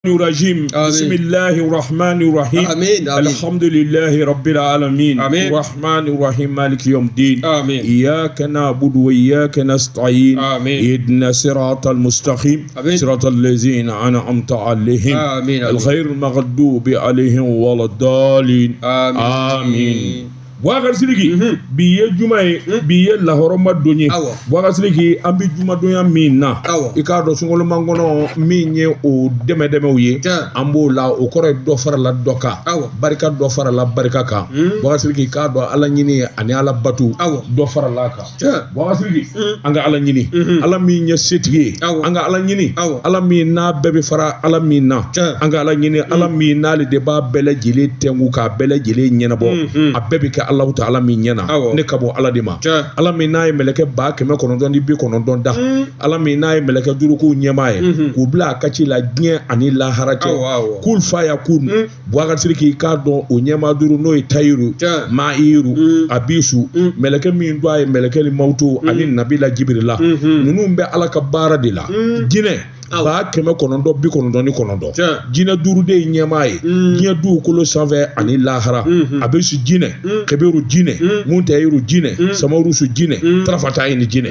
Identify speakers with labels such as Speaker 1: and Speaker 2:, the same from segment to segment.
Speaker 1: الرجيم.
Speaker 2: آمين.
Speaker 1: بسم الله الرحمن الرحيم.
Speaker 2: آمين، آمين.
Speaker 1: الحمد لله رب العالمين.
Speaker 2: آمين.
Speaker 1: الرحمن الرحيم مالك يوم الدين.
Speaker 2: آمين.
Speaker 1: إياك نعبد وإياك نستعين.
Speaker 2: آمين.
Speaker 1: اهدنا الصراط المستقيم.
Speaker 2: آمين.
Speaker 1: صراط الذين أنعمت عليهم.
Speaker 2: آمين، آمين.
Speaker 1: الغير المغضوب عليهم ولا الضالين.
Speaker 2: آمين.
Speaker 1: آمين. Boubacar Sidiki, bi ye juma ye, bi ye lahɔrɔma don ye.
Speaker 2: Awɔ.
Speaker 1: Boubacar Sidiki, an bɛ jumadonya min na,
Speaker 2: Awɔ.
Speaker 1: i k'a dɔn sunkalomakɔnɔ min ye o dɛmɛ dɛmɛw ye,
Speaker 2: Tiɲɛ.
Speaker 1: an b'o la, o kɔrɔ ye dɔ farala dɔ kan,
Speaker 2: Awɔ.
Speaker 1: barika dɔ farala barika kan. Boubacar Sidiki, i k'a dɔn Ala ɲini ani Ala batu,
Speaker 2: Awɔ.
Speaker 1: dɔ farala kan.
Speaker 2: Tiɲɛ.
Speaker 1: Boubacar Sidiki, an ka Ala ɲini, Ala min ye setigi ye,
Speaker 2: Awɔ.
Speaker 1: an ka Ala ɲini,
Speaker 2: Awɔ.
Speaker 1: Ala min n'a bɛɛ bɛ fara Ala min na,
Speaker 2: Tiɲɛ.
Speaker 1: an ka Ala ɲini, Ala min n'ale de b'a bɛɛ lajɛlen tɛnku k'a bɛɛ lajɛlen ɲɛnabɔ, a bɛɛ bɛ kɛ Alahu Taala min ɲɛna,
Speaker 2: Awɔ.
Speaker 1: ne ka bɔ Ala de ma.
Speaker 2: Tiɲɛ.
Speaker 1: Ala min n'a ye mɛlɛkɛ 999 da, Ala min n'a ye mɛlɛkɛ duurukow ɲɛmaa ye, k'u bila a ka ci la diɲɛ ani lahara cɛ,
Speaker 2: Awɔ, awɔ.
Speaker 1: kul fa ya kun. Boubacar Sidiki, i k'a dɔn o ɲɛmaa duuru n'o ye Tayiru,
Speaker 2: Tiɲɛ.
Speaker 1: Mayiru, Abisu, mɛlɛkɛ min don a ye mɛlɛkɛ ni mawuto ani Nabila Jibirila, ninnu bɛ Ala ka baara de la. Jinɛ
Speaker 2: Awɔ.
Speaker 1: 999,
Speaker 2: Tiɲɛ.
Speaker 1: jinɛ duuru de ye ɲɛmaa ye diɲɛ dugukolo sanfɛ ani lahara. A bɛ su jinɛ, keberu jinɛ, muntayiru jinɛ, samarusu jinɛ, tarafata ye ni jinɛ.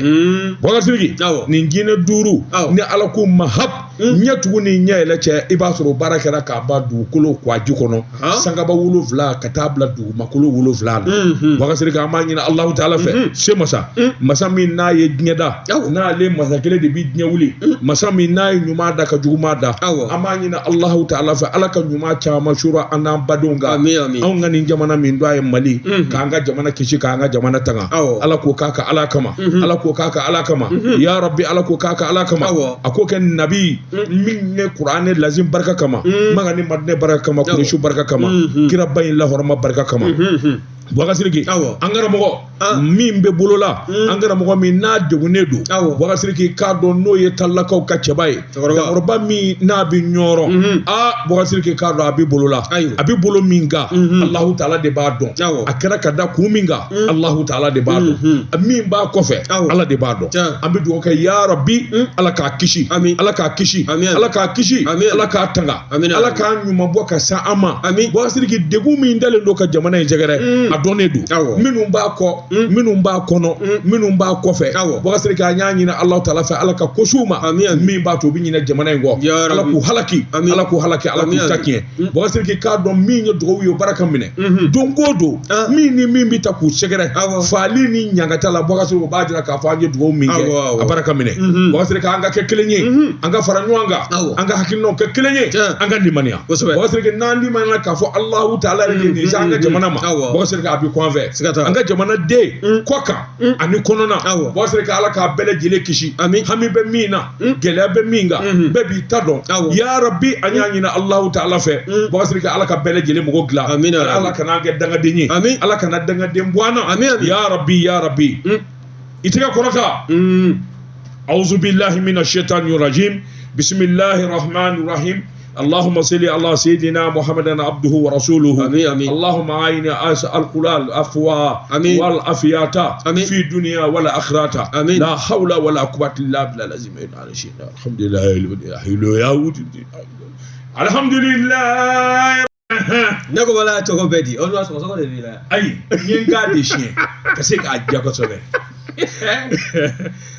Speaker 1: Boubacar Sidiki,
Speaker 2: Awɔ.
Speaker 1: nin jinɛ duuru,
Speaker 2: Awɔ.
Speaker 1: ni Ala ko mahab, ɲɛ tugun ni ɲɛ yɛlɛ cɛ, i b'a sɔrɔ o baara kɛra k'a ban dugukolo kwaji kɔnɔ,
Speaker 2: Han.
Speaker 1: sankaba 7 ka taa bila dugumakolo 7 la. Boubacar Sidiki, an b'a ɲini Alahu Taala fɛ, se masa, masa min n'a ye diɲɛ da,
Speaker 2: Awɔ.
Speaker 1: n'ale masa kelen de bɛ diɲɛ wuli, masa min n'a ye ɲuman da ka juguman da,
Speaker 2: Awɔ.
Speaker 1: an b'a ɲini Alahu Taala fɛ, Ala ka ɲuman caman sura an n'an badenw kan.
Speaker 2: Amin, amin.
Speaker 1: Anw ka nin jamana min don a ye Mali, k'an ka jamana kisi, k'an ka jamana tanga.
Speaker 2: Awɔ.
Speaker 1: Ala k'o k'a ka Ala kama, Ala k'o k'a ka Ala kama, ya Rabbi, Ala k'o k'a ka Ala kama.
Speaker 2: Awɔ.
Speaker 1: A k'o kɛ nabi min ye Kuranɛ lazim barika kama, Maka ni Madinɛ barika kama,
Speaker 2: Awɔ.
Speaker 1: Kuresu barika kama, kiraba in lahɔrɔma barika kama. Boubacar Sidiki,
Speaker 2: Awɔ.
Speaker 1: an karamɔgɔ
Speaker 2: Ah.
Speaker 1: min bɛ bolo la, an karamɔgɔ min n'a degunnen don,
Speaker 2: Awɔ.
Speaker 1: Boubacar Sidiki, k'a dɔn n'o ye talakaw ka cɛba ye,
Speaker 2: Cɛkɔrɔba.
Speaker 1: cɛkɔrɔba min n'a bɛ ɲɔrɔ, aa Boubacar Sidiki, k'a dɔn a bɛ bolo la,
Speaker 2: Ayiwa.
Speaker 1: a bɛ bolo min kan, Alahu Taala de b'a dɔn.
Speaker 2: Awɔ.
Speaker 1: A kɛra ka da kun min kan, Alahu Taala de b'a dɔn. Min b'a kɔfɛ,
Speaker 2: Awɔ.
Speaker 1: Ala de b'a dɔn.
Speaker 2: Tiɲɛ.
Speaker 1: An bɛ dugawu kɛ, ya Rabbi, Ala k'a kisi,
Speaker 2: Amin.
Speaker 1: Ala k'a kisi,
Speaker 2: Amin.
Speaker 1: Ala k'a kisi,
Speaker 2: Amin.
Speaker 1: Ala k'a tanga,
Speaker 2: Amin.
Speaker 1: Ala k'a ɲuman bɔ ka se an ma.
Speaker 2: Amin.
Speaker 1: Boubacar Sidiki, degun min dalen don ka jamana in sɛgɛrɛ, a dɔnnen don.
Speaker 2: Awɔ.
Speaker 1: Minnu b'a kɔ, minnu b'a kɔnɔ, minnu b'a kɔfɛ,
Speaker 2: Awɔ.
Speaker 1: Boubacar Sidiki, an y'a ɲini Alahu Taala fɛ, Ala ka kosiw ma
Speaker 2: Amin, amin.
Speaker 1: min b'a to u bɛ ɲinɛ jamana in kɔ.
Speaker 2: Ya
Speaker 1: Ala
Speaker 2: Rabbi.
Speaker 1: k'u halaki,
Speaker 2: Amin.
Speaker 1: Ala k'u halaki, Ala
Speaker 2: Amin,
Speaker 1: k'u ta
Speaker 2: amin.
Speaker 1: tiɲɛ. Boubacar Sidiki, k'a dɔn min ye dugawu ye, o baraka minɛ don o don,
Speaker 2: Ah.
Speaker 1: min ni min bɛ ta k'u sɛgɛrɛ
Speaker 2: Awɔ.
Speaker 1: faali ni ɲangata la, Boubacar Sidiki, o b'a jira k'a fɔ an ye dugawu min kɛ,
Speaker 2: Awɔ, awɔ.
Speaker 1: a baraka minɛ. Boubacar Sidiki, an ka kɛ kelen ye, an ka fara ɲɔgɔn kan,
Speaker 2: Awɔ.
Speaker 1: an ka hakilinaw kɛ kelen ye,
Speaker 2: Tiɲɛ.
Speaker 1: an ka limaniya.
Speaker 2: Kosɛbɛ.
Speaker 1: Boubacar Sidiki, n'an limaniyana k'a fɔ Alahu Taala de ye nin se an ka jamana ma,
Speaker 2: Awɔ.
Speaker 1: Boubacar Sidiki, a bɛ kun an fɛ.
Speaker 2: Siga t'a la.
Speaker 1: An ka jamana den kɔ kan ani kɔnɔna,
Speaker 2: Awɔ.
Speaker 1: Boubacar Sidiki, Ala k'a bɛɛ lajɛlen kisi.
Speaker 2: Amin.
Speaker 1: Hami bɛ min na, gɛlɛya bɛ min kan, bɛɛ b'i ta dɔn.
Speaker 2: Awɔ.
Speaker 1: Ya Rabbi, an y'a ɲini Alahu Taala fɛ, Boubacar Sidiki, Ala ka bɛɛ lajɛlen mɔgɔ dilan.
Speaker 2: Amin, ya Rabbi.
Speaker 1: Ala kana an kɛ dangaden ye,
Speaker 2: Amin.
Speaker 1: Ala kana dangaden bɔ an na.
Speaker 2: Amin, amin.
Speaker 1: Ya Rabbi, ya Rabbi, i tɛgɛ kɔrɔta. أعوذ بالله من الشيطان الرجيم، بسم الله الرحمن الرحيم، اللهم صل على سيدنا محمد عبده ورسوله.
Speaker 2: آمين، آمين.
Speaker 1: اللهم أعنا أسأل القلال الأفواه
Speaker 2: آمين.
Speaker 1: والأفيات
Speaker 2: آمين.
Speaker 1: في الدنيا والآخرة.
Speaker 2: آمين.
Speaker 1: لا حول ولا قوة إلا بالله العظيم. الحمد لله الحمد لله.
Speaker 2: Ne ko bala cogo bɛɛ di, o dun sɔgɔsɔgɔ de b'i la.
Speaker 1: Ayi, n ye n k'a de siɲɛ ka se k'a diya kosɛbɛ.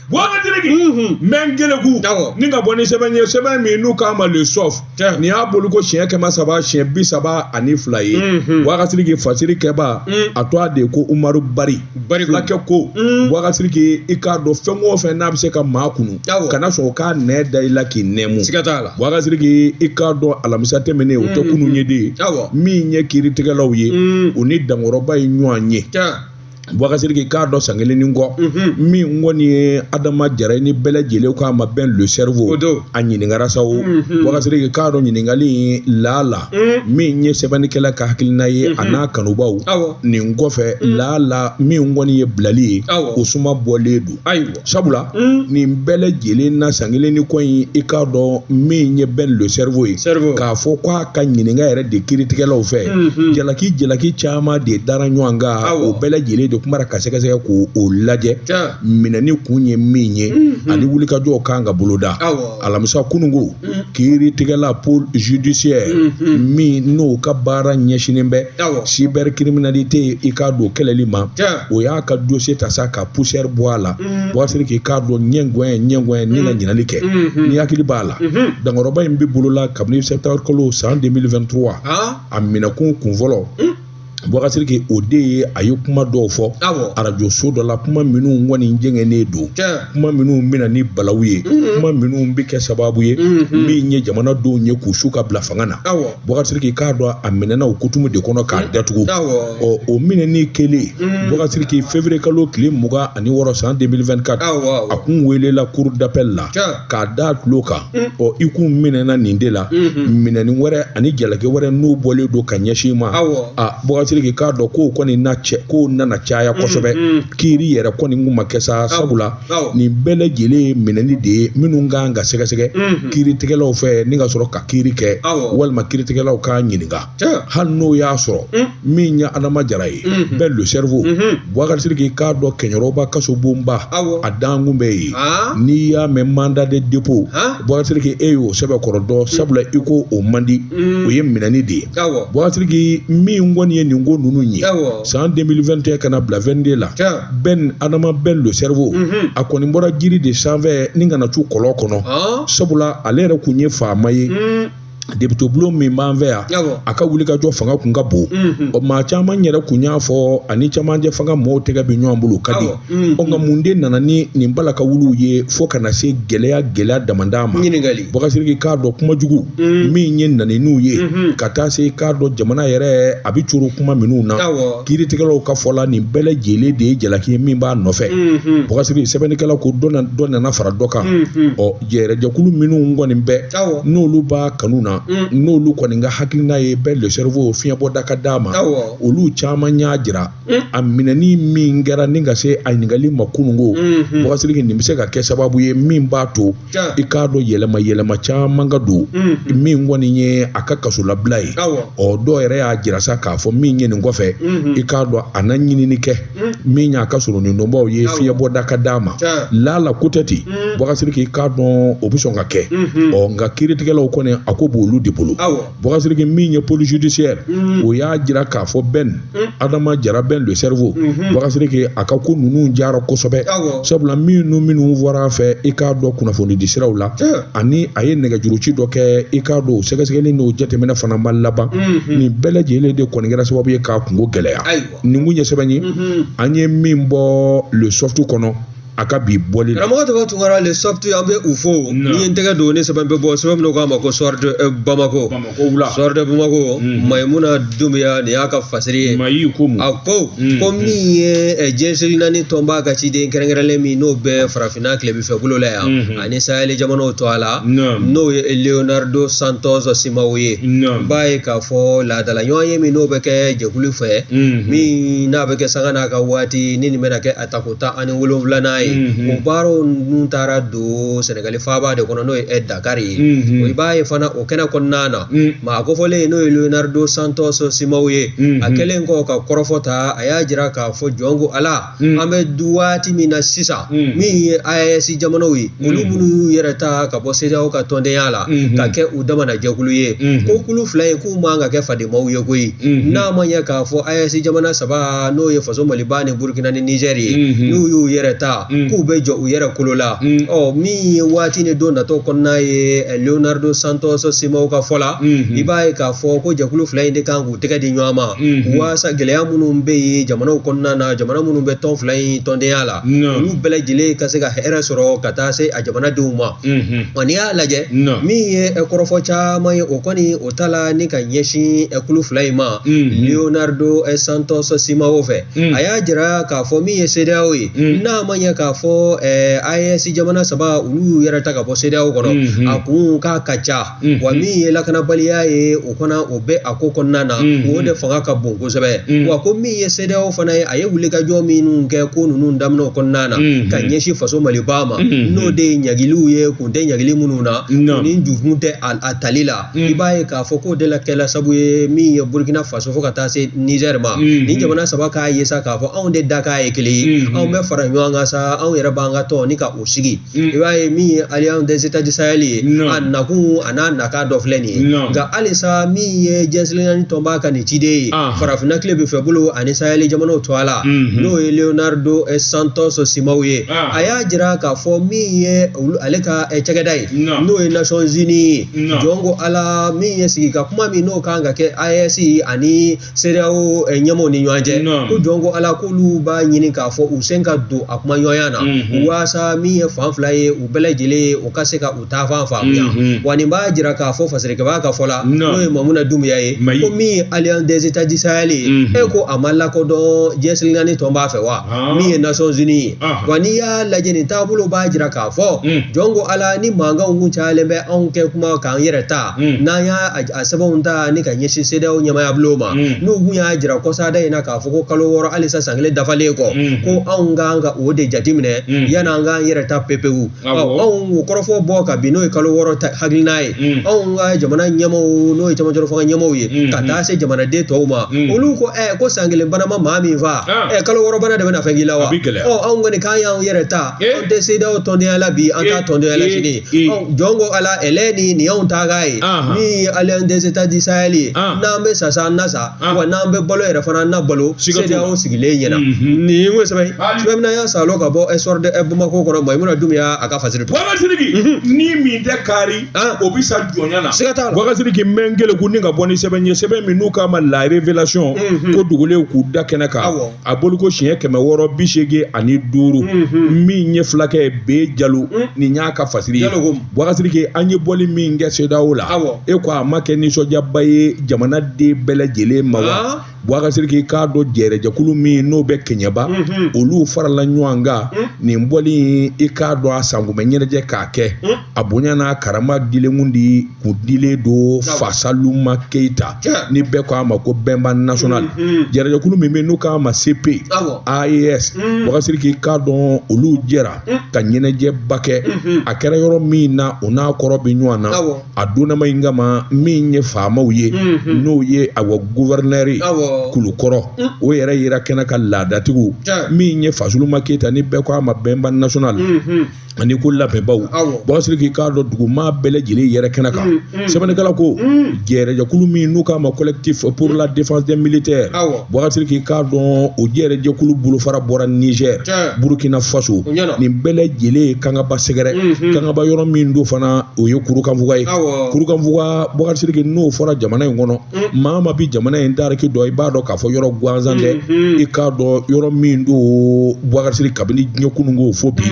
Speaker 1: Boubacar Sidiki, n bɛ n geleku
Speaker 2: Awɔ.
Speaker 1: ni ka bɔ ni sɛbɛn ye, sɛbɛn min n'u k'a ma le sof,
Speaker 2: Tiɲɛ.
Speaker 1: nin y'a boli ko siɲɛ 332 ye. Boubacar Sidiki, fasiri kɛba, a to a de ko Umaru Bari.
Speaker 2: Bari ko.
Speaker 1: Fulakɛ ko, Boubacar Sidiki, i k'a dɔn fɛn o fɛn n'a bɛ se ka maa kunu,
Speaker 2: Awɔ.
Speaker 1: kana sɔn k'a nɛ da i la k'i nɛmu.
Speaker 2: Siga t'a la.
Speaker 1: Boubacar Sidiki, i k'a dɔn alamisa tɛmɛnen, o tɛ kunun ye de ye,
Speaker 2: Awɔ.
Speaker 1: min ye kiiritigɛlaw ye, u ni dankɔrɔba ye ɲɔgɔn ye.
Speaker 2: Tiɲɛ.
Speaker 1: Boubacar Sidiki, k'a dɔn san kelen ni kɔ, min kɔni ye Adama Jara ye ni bɛɛ lajɛlen k'a ma bɛn le cerveau,
Speaker 2: O don.
Speaker 1: a ɲininkara sa o. Boubacar Sidiki, k'a dɔn ɲininkali in laala min ye sɛbɛnnikɛla ka hakilina ye a n'a kanubaw,
Speaker 2: Awɔ.
Speaker 1: nin kɔfɛ laala min kɔni ye bilali ye,
Speaker 2: Awɔ.
Speaker 1: o suma bɔlen don.
Speaker 2: Ayiwa.
Speaker 1: Sabula nin bɛɛ lajɛlen na san kelen ni kɔ in, i k'a dɔn min ye bɛn le cerveau ye,
Speaker 2: Cerveau.
Speaker 1: k'a fɔ k'a ka ɲininka yɛrɛ de kiiritigɛlaw fɛ, jalaki jalaki caman de dara ɲɔgɔn kan.
Speaker 2: Awɔ.
Speaker 1: O bɛɛ lajɛlen de de kun b'a ka sɛgɛsɛgɛ k'o o lajɛ minɛni kun ye min ye ani wulikajɔw kan ka boloda alamisa kununko kiiritigɛla pôle judiciaire min n'o ka baara ɲɛsinnen bɛ cybercriminalité i k'a dɔn kɛlɛli ma o y'a ka dossier ta sa ka poussière bɔ a la Boubacar Sidiki k'a dɔn ɲɛgɛn ɲɛgɛn ni ka ɲininkali kɛ ni hakili b'a la dankɔrɔba in bɛ bolola kabini septembre kalo san 2023 a minɛkun kun fɔlɔ Boubacar Sidiki o de ye a ye kuma dɔw fɔ arajoso dɔ la kuma minnu kɔni jɛngɛnnen don kuma minnu bɛ na ni balawu ye kuma minnu bɛ kɛ sababu ye min ye jamanadenw ye k'u su ka bila fanga na Boubacar Sidiki k'a dɔn a minɛna o kutumu de kɔnɔ k'a datugu ɔ o minɛni kɛlen Boubacar Sidiki février kalo tile 26 san 2024 a kun welela cour d'appel la k'a da tulo kan ɔ i kun minɛna nin de la minɛni wɛrɛ ani jalaki wɛrɛ n'o bɔlen don ka ɲɛsin i ma a Boubacar Sidiki k'a dɔn k'o kɔni na cɛ k'o nana caya kosɛbɛ kiiri yɛrɛ kɔni kun ma kɛ sa sabula nin bɛɛ lajɛlen ye minɛni de ye minnu kan ka sɛgɛsɛgɛ kiiritigɛlaw fɛ ni ka sɔrɔ ka kiiri kɛ walima kiiritigɛlaw k'a ɲininka hali n'o y'a sɔrɔ min ye Adama Jara ye Ben le cerveau Boubacar Sidiki k'a dɔn Kɛɲɛrɔba kasobonba a dankun bɛ yen n'i y'a mɛn mandat de dépôt Boubacar Sidiki e y'o sɛbɛkɔrɔ dɔn sabula i ko o man di o ye minɛni de ye Boubacar Sidiki min kɔni ye nin ko ninnu ye san 2021 ka na bila 22 la Ben Adama Ben le cerveau a kɔni bɔra jiri de sanfɛ ni ka na cu kɔlɔn kɔnɔ sabula ale yɛrɛ kun ye faama ye député bulon min b'an fɛ yan a ka wulikajɔ fanga kun ka bon ɔ maa caman yɛrɛ kun y'a fɔ ani camancɛ fanga mɔgɔw tɛgɛ bɛ ɲɔgɔn bolo ka di ɔ nka mun de nana ni nin bala ka wuliw ye fo ka na se gɛlɛya gɛlɛya damada ma Boubacar Sidiki k'a dɔn kuma jugu min ye naniniw ye ka taa se k'a dɔn jamana yɛrɛ a bɛ coro kuma minnu na kiiritigɛlaw ka fɔ la nin bɛɛ lajɛlen de ye jalaki ye min b'a nɔfɛ Boubacar Sidiki sɛbɛnnikɛla ko dɔ nana fara dɔ kan ɔ yɛrɛjɛkulu minnu kɔni bɛ n'olu b'a kanu na n'olu kɔni ka hakilina ye Ben le cerveau fiɲɛbɔda ka d'a ma olu caman y'a jira a minɛni min kɛra ni ka se a ɲininkali ma kununko Boubacar Sidiki nin bɛ se ka kɛ sababu ye min b'a to i k'a dɔn yɛlɛma yɛlɛma caman ka don min kɔni ye a ka kasolabila ye ɔ dɔw yɛrɛ y'a jira sa k'a fɔ min ye nin kɔfɛ i k'a dɔn a na ɲinini kɛ min y'a ka soronadonbaw ye fiɲɛbɔda ka d'a ma lala ko tɛ ten Boubacar Sidiki i k'a dɔn o bɛ sɔn ka kɛ ɔ nka kiiritigɛlaw kɔni a ko b'olu de bolo Boubacar Sidiki min ye pôle judiciaire o y'a jira k'a fɔ Ben Adama Jara Ben le cerveau Boubacar Sidiki a ka ko ninnu jara kosɛbɛ sabula minnu fɔra a fɛ i k'a dɔn kunnafoni di siraw la ani a ye nɛgɛjuruci dɔ kɛ i k'a dɔn o sɛgɛsɛgɛli n'o jateminɛ fana ma laban nin bɛɛ lajɛlen de kɔni kɛra sababu ye k'a kunko gɛlɛya nin kun ye sɛbɛn ye an ye min bɔ le soft kɔnɔ a ka bi bɔli
Speaker 2: la. Karamɔgɔ Tɔgɔ Tunkara le soft an bɛ u fo n'i ye n tɛgɛ don ni sɛbɛn bɛ bɔ sɛbɛn min k'a ma ko soir de Bamako
Speaker 1: Bamako wula
Speaker 2: soir de Bamako Mayimuna Dumbuya nin y'a ka fasiri ye
Speaker 1: Mayi ko mun
Speaker 2: a ko ko min ye diɲɛ seleke naani tɔnba ka ciden kɛrɛnkɛrɛnlen min n'o bɛ farafinna tilebinfɛ bolo la yan ani saheli jamanaw tɔgɔ la n'o ye Leonardo Santos Simao ye b'a ye k'a fɔ laadala ɲɔgɔnye min n'o bɛ kɛ jɛkulu fɛ min n'a bɛ kɛ sanga n'a ka waati ni nin bɛna kɛ a tako 17nan ye o baaraw ninnu taara don Sɛnɛgali faaba de kɔnɔ n'o ye Dakari ye o i b'a ye fana o kɛnɛ kɔnɔna na maa kofɔlen n'o ye Leonardo Santos Simao ye a kɛlen kɔ ka kɔrɔfɔ ta a y'a jira k'a fɔ jɔn ko Ala an bɛ waati min na sisan min ye AES jamanaw ye olu minnu y'u yɛrɛ ta ka bɔ CEDEAO ka tɔndenya la ka kɛ u damana jɛkulu ye ko kulu fila in k'u man ka kɛ fadenmaw ye koyi n'a ma ɲɛ k'a fɔ AES jamana saba n'o ye faso Maliba ni Burkina ni Niger ye n'u y'u yɛrɛ ta k'u bɛ jɔ u yɛrɛ kolo la ɔ min ye waati ni don natɔ kɔnɔna ye Leonardo Santos Simao ka fɔ la i b'a ye k'a fɔ ko jɛkulu fila in de kan k'u tɛgɛ di ɲɔgɔn ma waasa gɛlɛya minnu bɛ yen jamanaw kɔnɔna na jamana minnu bɛ tɔn fila in tɔndenya la olu bɛɛ lajɛlen ka se ka hɛrɛ sɔrɔ ka taa se a jamanadenw ma wa n'i y'a lajɛ min ye kɔrɔfɔ caman ye o kɔni o ta la ni ka ɲɛsin kulu fila in ma Leonardo Santos Simao fɛ a y'a jira k'a fɔ min ye CEDEAO ye n'a ma ɲɛ k'a k'a fɔ AES jamana saba olu y'u yɛrɛ ta ka bɔ CEDEAO kɔnɔ a kun k'a ka ca wa min ye lakanabaliya ye o fana o bɛ a ko kɔnɔna na o de fanga ka bon kosɛbɛ wa ko min ye CEDEAO fana ye a ye wulikajɔ minnu kɛ ko ninnu daminɛ o kɔnɔna na ka ɲɛsin faso Maliba ma n'o de ye ɲagiliw ye kun tɛ ɲagili minnu na ni jukun tɛ a tali la i b'a ye k'a fɔ k'o de la kɛla sabu ye min ye Burkina Faso fo ka taa se Niger ma ni jamana saba k'a ye sa k'a fɔ anw de dakan ye kelen ye anw bɛ fara ɲɔgɔn kan sa anw yɛrɛ b'an ka tɔn ni ka o sigi i b'a ye min ye Alliance des États du Sahel ye a nakun a n'a nakan dɔ filɛ nin ye nka halisa min ye diɲɛ seleke naani tɔnba ka nin ciden ye farafinna tilebinfɛ bolo ani Sahel jamanaw tɔgɔ la n'o ye Leonardo Santos Simao ye a y'a jira k'a fɔ min ye ale ka cakɛda ye n'o ye Nations Unies ye jɔn ko Ala min ye sigi ka kuma min n'o kan ka kɛ AES ani CEDEAO ɲɛmaaw ni ɲɔgɔn cɛ ko jɔn ko Ala k'olu b'a ɲini k'a fɔ u sen ka don a kuma ɲɔgɔnya na waasa min ye fan fila ye u bɛɛ lajɛlen ye u ka se ka u taafan faamuya wa nin b'a jira k'a fɔ fasirikɛbaa ka fɔ la n'o ye Mamuna Dunbiya ye ko min ye Alliance des États du Sahel ye e ko a ma lakodɔn diɲɛ seleke naani tɔnba fɛ wa min ye Nations Unies ye wa n'i y'a lajɛ nin taabolo b'a jira k'a fɔ jɔn ko Ala ni mankanw kun cayalen bɛ anw kɛ kuma k'an yɛrɛ ta n'an y'a a sɛbɛnw ta ni ka ɲɛsin CEDEAO ɲɛmaayabulon ma n'u kun y'a jira kɔsada in na k'a fɔ ko kalo 6 halisa san kelen dafalen kɔ ko anw kan ka o de jateminɛ yanni an k'an yɛrɛ ta pepewu anw o kɔrɔfɔ bɔ ka bin n'o ye kalo 6 hakilina ye anw ka jamana ɲɛmaaw n'o ye cɛmancɛ fanga ɲɛmaaw ye ka taa se jamanaden tɔw ma olu ko ko san kelen bana ma maa min fa kalo 6 bana de bɛna fɛn k'i la wa anw kɔni k'an y'anw yɛrɛ ta anw tɛ CEDEAO tɔndenya la bi an t'a tɔndenya la sini jɔn ko Ala ɛlɛ ni nin y'anw takan ye min ye Alliance des États du Sahel ye n'an bɛ sa sa an na sa wa n'an bɛ balo yɛrɛ fana an na balo CEDEAO sigilen ɲɛna nin ye sɛbɛn sɛbɛn min n'an y'a salo ka bɔ Soir de Bamako kɔnɔ Mayimuna Dunbiya a ka fasiri
Speaker 1: Boubacar Sidiki ni min tɛ kari o bɛ sa jɔnya na
Speaker 2: siga t'a la
Speaker 1: Boubacar Sidiki n bɛ n keleku ni ka bɔ ni sɛbɛn ye sɛbɛn min n'u k'a ma la révélation ko dogolen k'u da kɛnɛ kan a boliko siɲɛ 685 min ye fulakɛ ye B Jalo nin y'a ka fasiri ye Boubacar Sidiki an ye bɔli min kɛ CEDEAO la e ko a ma kɛ nisɔndiyaba ye jamanaden bɛɛ lajɛlen ma wa Boubacar Sidiki k'a dɔn jɛrɛjɛkulu min n'o bɛ Kɛɲɛba olu farala ɲɔgɔn kan nin bɔli i k'a dɔn a sankunbɛ ɲɛnajɛ k'a kɛ a bonya n'a karama dilenkun di kun dilen don Fasaluma Keyita ni bɛɛ ko a ma ko Bɛnba national jɛrɛjɛkulu min bɛ n'u k'a ma CP AES Boubacar Sidiki k'a dɔn olu jɛra ka ɲɛnajɛba kɛ a kɛra yɔrɔ min na o n'a kɔrɔ bɛ ɲɔgɔn na a donnama in kama min ye faamaw ye n'o ye awa gouverneur ye Kulukɔrɔ o yɛrɛ yera kɛnɛ kan laadatigiw min ye Fasuluma Keyita ni bɛɛ ko a ma Bɛnba national ani ko labɛnbaw Boubacar Sidiki k'a dɔn dugumaa bɛɛ lajɛlen yɛrɛ kɛnɛ kan sɛbɛnnikɛla ko jɛrɛjɛkulu min n'u k'a ma collectif pour la défense des militaires Boubacar Sidiki k'a dɔn o jɛrɛjɛkulu bolofara bɔra Niger Burkina Faso nin bɛɛ lajɛlen ye Kangaba sɛgɛrɛ Kangaba yɔrɔ min don fana o ye Kurukanfuga ye Kurukanfuga Boubacar Sidiki n'o fɔra jamana in kɔnɔ maa ma bi jamana in tariki dɔn i b'a dɔn k'a fɔ yɔrɔ gansan tɛ i k'a dɔn yɔrɔ min don Boubacar Sidiki kabini diɲɛ kununko fo bi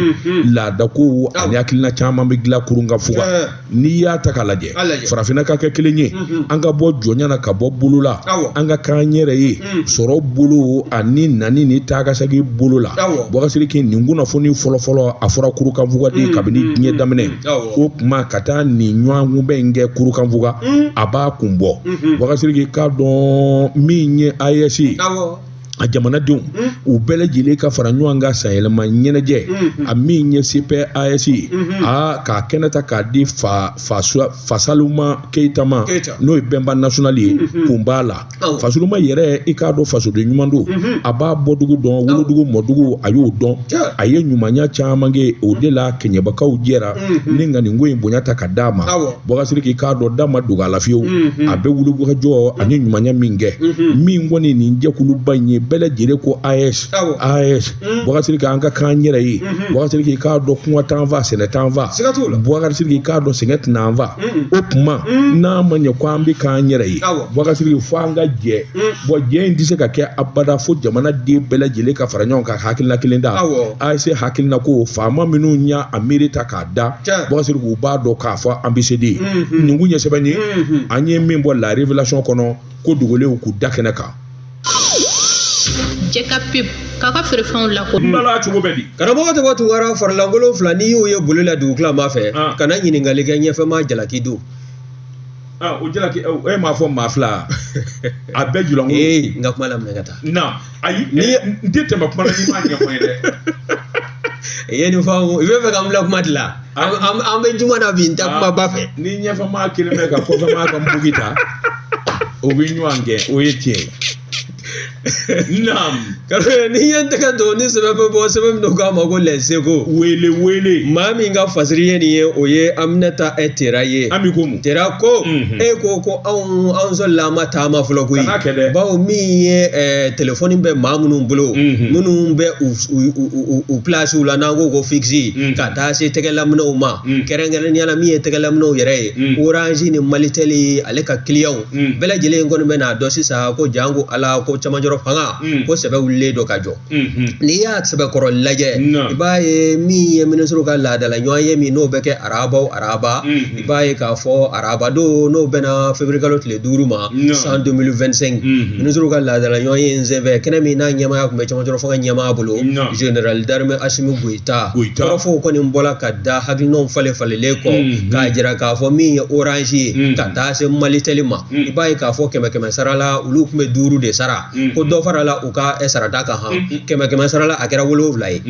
Speaker 1: laada ko ani hakilina caman bɛ dilan Kurukanfuga n'i y'a ta k'a lajɛ farafinna ka kɛ kelen ye an ka bɔ jɔnya na ka bɔ bolo la an ka k'an yɛrɛ ye sɔrɔ bolo ani nani ni taakasegin bolo la Boubacar Sidiki nin kunnafoni fɔlɔfɔlɔ a fɔra Kurukanfuga de kabini diɲɛ daminɛ o tuma ka taa nin ɲɔgɔnkunbɛn in kɛ Kurukanfuga a b'a kun bɔ Boubacar Sidiki k'a dɔn min ye AES ye a jamanadenw u bɛɛ lajɛlen ka fara ɲɔgɔn kan sanyɛlɛma ɲɛnajɛ a min ye CPAS ye a k'a kɛnɛ ta k'a di Fasaluma Keyita ma n'o ye Bɛnba national ye kun b'a la Fasuluma yɛrɛ i k'a dɔn fasoden ɲuman don a b'a bɔdugu dɔn wolodugu mɔdugu a y'o dɔn a ye ɲumanya caman kɛ o de la Kɛɲɛbakaw jɛra ni ka nin ko in bonya ta ka d'a ma Boubacar Sidiki k'a dɔn da ma dogo a la fiyewu a bɛ wulikajɔ ani ɲumanya min kɛ min kɔni nin jɛkuluba in ye bɛɛ lajɛlen ko AES AES Boubacar Sidiki an ka k'an yɛrɛ ye Boubacar Sidiki k'a dɔn kɔngɔ t'an fa sɛnɛ t'an fa Boubacar Sidiki k'a dɔn sɛgɛn tɛna an fa o tuma n'a ma ɲɛ ko an bɛ k'an yɛrɛ ye Boubacar Sidiki fo an ka jɛ bon jɛ in tɛ se ka kɛ abada fo jamanaden bɛɛ lajɛlen ka fara ɲɔgɔn kan ka hakilina kelen ta AES hakilina ko faama minnu y'a miiri ta k'a da Boubacar Sidiki u b'a dɔn k'a fɔ an bɛ se de nin kun ye sɛbɛn ye an ye min bɔ la révélation kɔnɔ ko dogolenw k'u da kɛnɛ kan.
Speaker 3: Jɛ ka pub. k'a ka feerefɛnw lako.
Speaker 1: N bala cogo bɛ di?
Speaker 2: Karamɔgɔ Tɔgɔ Tunkara, farilankolon fila, n'i y'o ye boli la dugutilama fɛ, kana ɲininkali kɛ, ɲɛfɛma jalaki don.
Speaker 1: Ah, o jalaki, e m'a fɔ maa fila, a bɛɛ julankolon.
Speaker 2: Ee, n ka kuma laminɛ ka taa.
Speaker 1: Na ayi, ni n tɛ tɛmɛ kuma la n'i m'a ɲɛfɔ n ye dɛ.
Speaker 2: I ye nin faamu, i bɛ fɛ ka n bila kuma de la. An bɛ juma na bi, n tɛ kuma ba fɛ.
Speaker 1: Ni ɲɛfɛmaa kelen bɛ ka kɔfɛmaa ka mugi ta, o bɛ ɲɔgɔn gɛn, o ye tiɲɛ ye. Naam.
Speaker 2: N'i ye n tɛgɛ don ni sɛbɛn bɛ bɔ, sɛbɛn min n'u k'a ma ko Les Échos.
Speaker 1: Wele wele.
Speaker 2: Maa min ka fasiri ye nin ye, o ye Aminata Tera ye.
Speaker 1: Ami ko mun?
Speaker 2: Tera ko e ko ko anw sɔrɔla an ma taama fɔlɔ koyi.
Speaker 1: Kana kɛ dɛ.
Speaker 2: Bawo min ye telefɔni bɛ maa minnu bolo, minnu bɛ u pilasiw la, n'an ko ko fixe, ka taa se tɛgɛlaminɛw ma, kɛrɛnkɛrɛnnenya la min ye tɛgɛlaminɛw yɛrɛ ye, Orange ni Malitel, ale ka kiliyanw bɛɛ lajɛlen kɔni bɛ n'a dɔn sisan ko janko Ala ko camancɛrɔ fanga ko sɛbɛ wulilen don ka jɔ. N'i y'a sɛbɛkɔrɔ lajɛ, i b'a ye min ye minisiriw ka laadala ɲɔgɔn ye min n'o bɛ kɛ araba o araba, i b'a ye k'a fɔ araba don n'o bɛnna février kalo tile 5 ma san 2025, minisiriw ka laadala ɲɔgɔn ye in senfɛ, kɛnɛ min n'a ɲɛmaaya tun bɛ camancɛrɔ fanga ɲɛmaa bolo, général d'armée Assimi Goïta, kɔrɔfɔw kɔni bɔra ka da hakilinaw falen falenlen kɔ k'a jira k'a fɔ min ye Orange ye ka taa se Malitel ma, i b'a ye k'a fɔ kɛmɛ kɛmɛ sara la, olu tun bɛ 5 de sara, ko dɔ farala u ka sarata kan han, kɛmɛ kɛmɛ sara la, a kɛra 7 ye.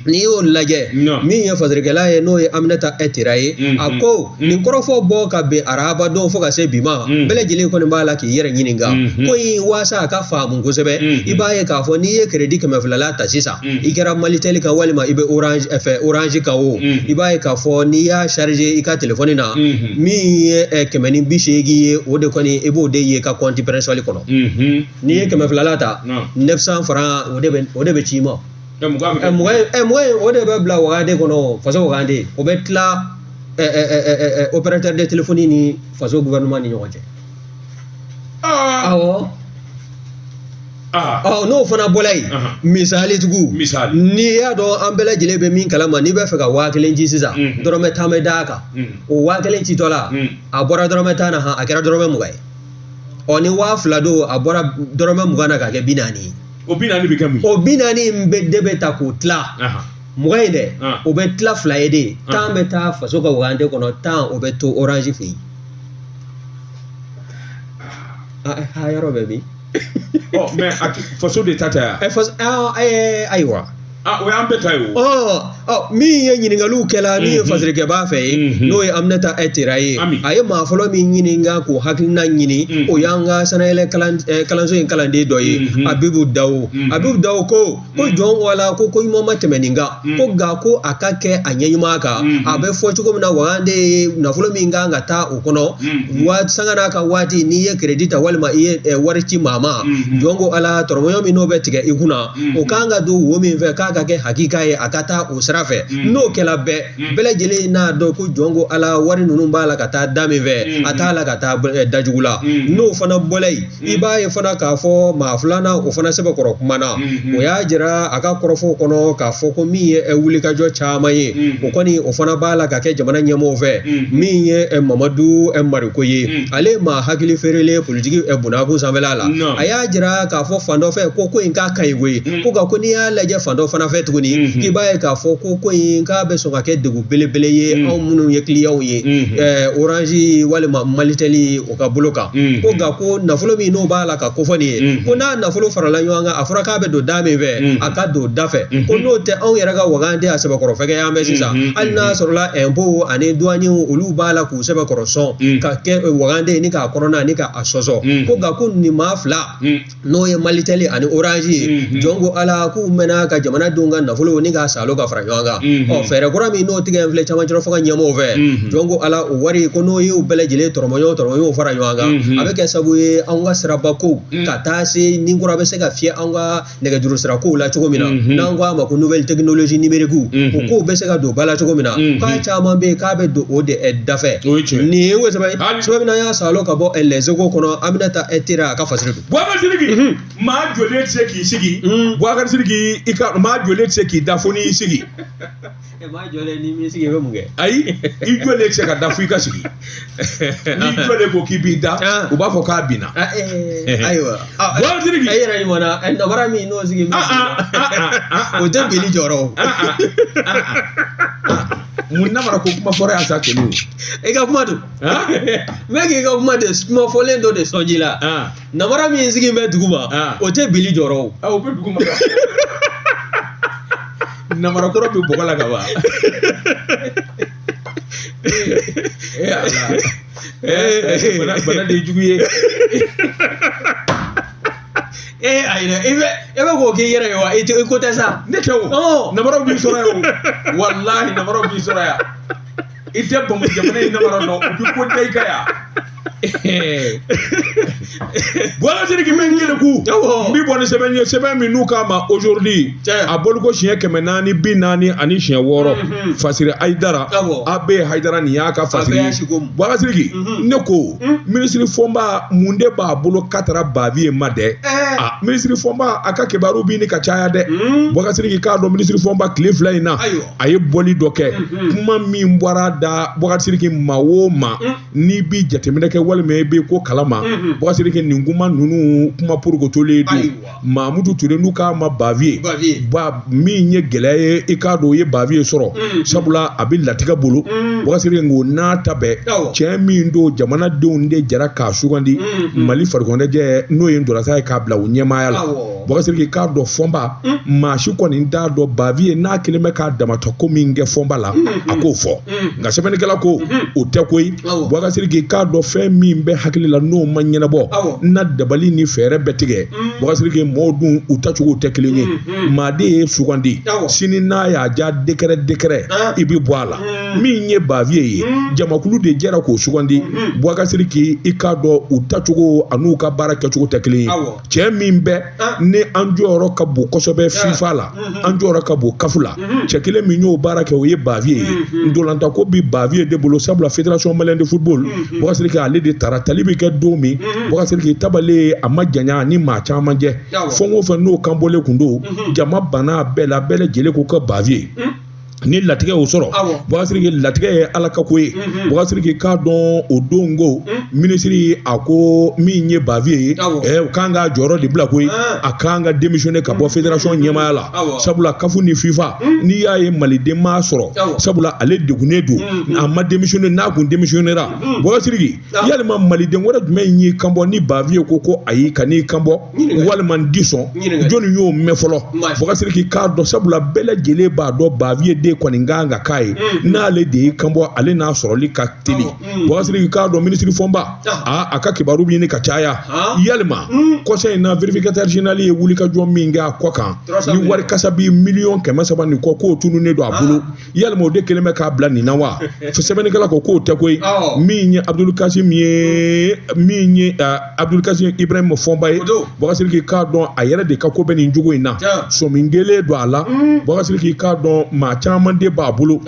Speaker 2: N'i y'o lajɛ, min ye fasirikɛla ye, n'o ye Aminata Tera ye, a ko nin kɔrɔfɔ bɔ ka bɛn araba don fo ka se bi ma, bɛɛ lajɛlen kɔni b'a la k'i yɛrɛ ɲininka ko in waasa a ka faamu kosɛbɛ. I b'a ye k'a fɔ n'i ye crédit 200 la ta sisan, i kɛra Malitel kan walima i bɛ Orange fɛ, Orange kan o, i b'a ye k'a fɔ n'i y'a charger i ka telefɔni na, min ye 180 ye, o de kɔni i b'o de ye i ka compte principal kɔnɔ. N'i ye 200 la ta, 900 francs, o de bɛ ci i ma. 20 o de bɛ bila wagande kɔnɔ, faso wagande, o bɛ tila opérateur de téléphonie ni faso gouvernement ni ɲɔgɔn cɛ. Awɔ. Ɔ, n'o fana bɔra yen, misali tugun, n'i y'a dɔn an bɛɛ lajɛlen bɛ min kalama, n'i bɛ fɛ ka 1000 ci sisan, dɔrɔmɛ 10 bɛ d'a kan. O 1000 citɔ la, a bɔra dɔrɔmɛ 10 na han, a kɛra dɔrɔmɛ 20 ye. Ɔ, ni 2000 don, a bɔra dɔrɔmɛ 20 na k'a kɛ 40 ye.
Speaker 1: O 40 bɛ kɛ mun ye?
Speaker 2: O 40 in bɛ de bɛ ta k'o tila 20 in dɛ, o bɛ tila fila ye de. 10 bɛ taa faso ka wagande kɔnɔ, 10 o bɛ to Orange fɛ yen. A yɔrɔ bɛ min?
Speaker 1: Ɔ, mais faso de ta tɛ yan.
Speaker 2: Faso, ayiwa.
Speaker 1: O y'an bɛɛ ta ye o.
Speaker 2: Ɔ, min ye ɲininkaliw kɛla, min ye fasirikɛbaa fɛ ye, n'o ye Aminata Tera ye, a ye maa fɔlɔ min ɲininka k'o hakilina ɲini, o y'an ka sanayɛlɛ kalanso in kalanden dɔ ye, Abibu Dawo. Abibu Dawo ko jɔn wala ko ko ɲuman ma tɛmɛ nin kan, ko nka ko a ka kɛ a ɲɛ ɲuman kan, a bɛ fɔ cogo min na wagande nafolo min kan ka taa o kɔnɔ, waati sanga n'a ka waati, n'i ye crédit ta walima i ye wari ci maa ma, jɔn ko Ala tɔrɔmɔɲɔ min n'o bɛ tigɛ i kunna, o kan ka don wo min fɛ k'a ka kɛ hakika ye, a ka taa o sira fɛ. N'o kɛla bɛɛ lajɛlen n'a dɔn ko jɔn ko Ala wari ninnu b'a la ka taa da min fɛ, a t'a la ka taa dajugu la. N'o fana bɔla yen, i b'a ye fana k'a fɔ maa filanan, o fana sɛbɛkɔrɔ kumana, o y'a jira a ka kɔrɔfɔw kɔnɔ k'a fɔ ko min ye wulikajɔ caman ye, o kɔni o fana b'a la ka kɛ jamana ɲɛmɔgɔw fɛ. Min ye Mamadu Mariko ye, ale maa hakili feerelen politiki bunakun sanfɛla la, a y'a jira k'a fɔ fan dɔ fɛ ko in k'a ka ɲi koyi, ko nka ko n'i y'a lajɛ fan dɔ fana fɛ tuguni, k'i b'a ye k'a fɔ ko in k'a bɛ sɔn ka kɛ degun belebele ye anw minnu ye kiliyanw ye Orange walima Malitel o ka bolo kan, ko nka ko nafolo min n'o b'a la ka kofɔ nin ye, ko n'a nafolo farala ɲɔgɔn kan, a fɔra k'a bɛ don da min fɛ, a ka don da fɛ, ko n'o tɛ anw yɛrɛ ka wagande a sɛbɛkɔrɔ fɛgɛya bɛ sisan, hali n'a sɔrɔla impôt ani douane olu b'a la k'u sɛbɛkɔrɔ sɔn ka kɛ wagande ni k'a kɔnɔna ni k'a sɔsɔ, ko nka ko nin maa fila n'o ye Malitel ani Orange ye, jɔn ko Ala k'u mɛnna ka jamanadenw ka nafolo ni k'a salo ka fara ɲɔgɔn kan. Ɔ, fɛɛrɛ kura min n'o tigɛ filɛ camancɛrɔ fanga ɲɛmɔgɔw fɛ, jɔn ko Ala o wari ko n'o y'u bɛɛ lajɛlen tɔrɔmɔɲɔgɔn fara ɲɔgɔn kan, a bɛ kɛ sababu ye anw ka sirabakow ka taa se ni kura bɛ se ka fiyɛ anw ka nɛgɛjuru sirakow la cogo min na, n'an ko a ma ko nouvelle technologie numérique, o kow bɛ se ka don ba la cogo min na, k'a caman bɛ yen k'a bɛ don o de dafɛ. Nin ye sɛbɛn sɛbɛn min n'an y'a salo ka bɔ Les Échos kɔnɔ, Aminata Tera a ka fasiri don.
Speaker 1: Boubacar Sidiki, maa joli tɛ se k'i sigi? Boubacar Sidiki, i ka maa joli tɛ se k'i da fo n'i y'i sigi?
Speaker 2: E maa jɔlen n'i m'i sigi i bɛ mun kɛ?
Speaker 1: Ayi, i jɔlen tɛ se ka da fo i ka sigi. N'i jɔlen ko k'i b'i da, u b'a fɔ k'a binna.
Speaker 2: Ayiwa.
Speaker 1: Boubacar Sidiki.
Speaker 2: E yɛrɛ ɲuman na, namara min n'o sigi bɛ sigi, o tɛ bili jɔyɔrɔ o.
Speaker 1: Mun namara ko kuma fɔra yan sa kɛlɛ.
Speaker 2: I ka kuma don. N bɛ k'i ka kuma de kuma fɔlen dɔ de sɔnji la. Namara min sigi bɛ duguma, o tɛ bili jɔyɔrɔ o.
Speaker 1: O bɛ duguma. Namarakɔrɔ bɛ bɔgɔ la ka ban. Ee Ala. Ee bana de ye jugu ye.
Speaker 2: Ee ayi dɛ, e bɛ k'o k'i yɛrɛ ye wa? I tɛ i ko tɛ sa.
Speaker 1: Ne tɛ o. Namaraw b'i sɔrɔ yan o. Walahi namaraw b'i sɔrɔ yan. I tɛ bamu jamana in namara dɔn, u bɛ ko da i kan yan. Boubacar Sidiki min keleku. N bɛ bɔ ni sɛbɛn ye, sɛbɛn min n'u k'a ma aujourd'hui a bɔliko siɲɛ 446 Fasiri Hayidara AB Hayidara nin y'a ka fasiri ye. Boubacar Sidiki, ne ko minisiri Fɔnba mun de b'a bolo k'a taara Baviye ma dɛ? A minisiri Fɔnba a ka kibaru bɛ ɲini ka caya dɛ. Boubacar Sidiki k'a dɔn minisiri Fɔnba tile 2 in na a ye bɔli dɔ kɛ, kuma min bɔra da Boubacar Sidiki maa o maa n'i bi jateminɛ kɛ walima i bɛ ko kalama, Boubacar Sidiki nin kuma ninnu kuma porokotolen don. Mamutu Ture n'u k'a ma Baviye ba min ye gɛlɛya ye, i k'a dɔn o ye Baviye sɔrɔ, sabula a bɛ latigɛ bolo. Boubacar Sidiki nko n'a ta bɛɛ, cɛ min don jamanadenw de jɛra k'a sugandi Mali farikoloɲɛnajɛ n'o ye ntolatan ye k'a bila o ɲɛmaaya la. Boubacar Sidiki k'a dɔn Fɔnba maa si kɔni t'a dɔn Baviye n'a kelen bɛ k'a damatɔ ko min kɛ Fɔnba la, a k'o fɔ. Nka sɛbɛnnikɛla ko o tɛ koyi. Boubacar Sidiki k'a dɔn fɛn min bɛ hakili la n'o ma ɲɛnabɔ, na dabali ni fɛɛrɛ bɛɛ tigɛ. Boubacar Sidiki mɔgɔw dun u tacogo tɛ kelen ye. Maaden ye sugandi, sini n'a y'a ja décret décret i bɛ bɔ a la. Min ye Baviye ye, jamakulu de jɛra k'o sugandi. Boubacar Sidiki i k'a dɔn u tacogo an'u ka baara kɛcogo tɛ kelen ye. Cɛ min bɛ ni an jɔyɔrɔ ka bon kosɛbɛ FIFA la, an jɔyɔrɔ ka bon CAF la, cɛ kelen min y'o baara kɛ o ye Baviye ye. Ntolanta ko bi Baviye de bolo, sabula Fédération malienne de football, Boubacar Sidiki ale de taara tali bɛ kɛ don min, Boubacar Sidiki tabalen a ma janya ni maa caman jɛ. Fɛn o fɛn n'o kan bɔlen kun don, jama banna bɛɛ la, bɛɛ lajɛlen ko ka Baviye ni latigɛ y'o sɔrɔ. Boubacar Sidiki latigɛ ye Ala ka ko ye. Boubacar Sidiki k'a dɔn o don ko minisiri a ko min ye Baviye ye, o kan ka jɔyɔrɔ de bila koyi, a kan ka démissionner ka bɔ fédération ɲɛmaaya la, sabula CAF ni FIFA n'i y'a ye maliden m'a sɔrɔ, sabula ale degunnen don, a ma démissionner. N'a kun démissionnera, Boubacar Sidiki, yalima maliden wɛrɛ jumɛn y'i kan bɔ ni Baviye ko ko ayi ka n'i kan bɔ walima n di sɔn? Jɔnni y'o mɛn fɔlɔ? Boubacar Sidiki k'a dɔn, sabula bɛɛ lajɛlen b'a dɔn Baviye de kɔni kan ka k'a ye, n'ale de y'i kan bɔ, ale n'a sɔrɔli ka teli. Boubacar Sidiki k'a dɔn minisiri Fɔnba a ka kibaru bɛ ɲini ka caya. Yalima kɔsa in na vérificateur général ye wulikajɔ min kɛ a kɔ kan ni wari kasabi 300 miliyɔn ni kɔ k'o tununnen don a bolo, yalima o de kelen bɛ k'a bila nin na wa? Sɛbɛnnikɛla ko k'o tɛ koyi. Min ye Abdul Kasim ye, min ye Abdul Kasim Ibrahim Fɔnba ye, Boubacar Sidiki k'a dɔn a yɛrɛ de ka ko bɛ nin cogo in na, sɔmi kelen don a la. Boubacar Sidiki k'a dɔn maa caman de b'a bolo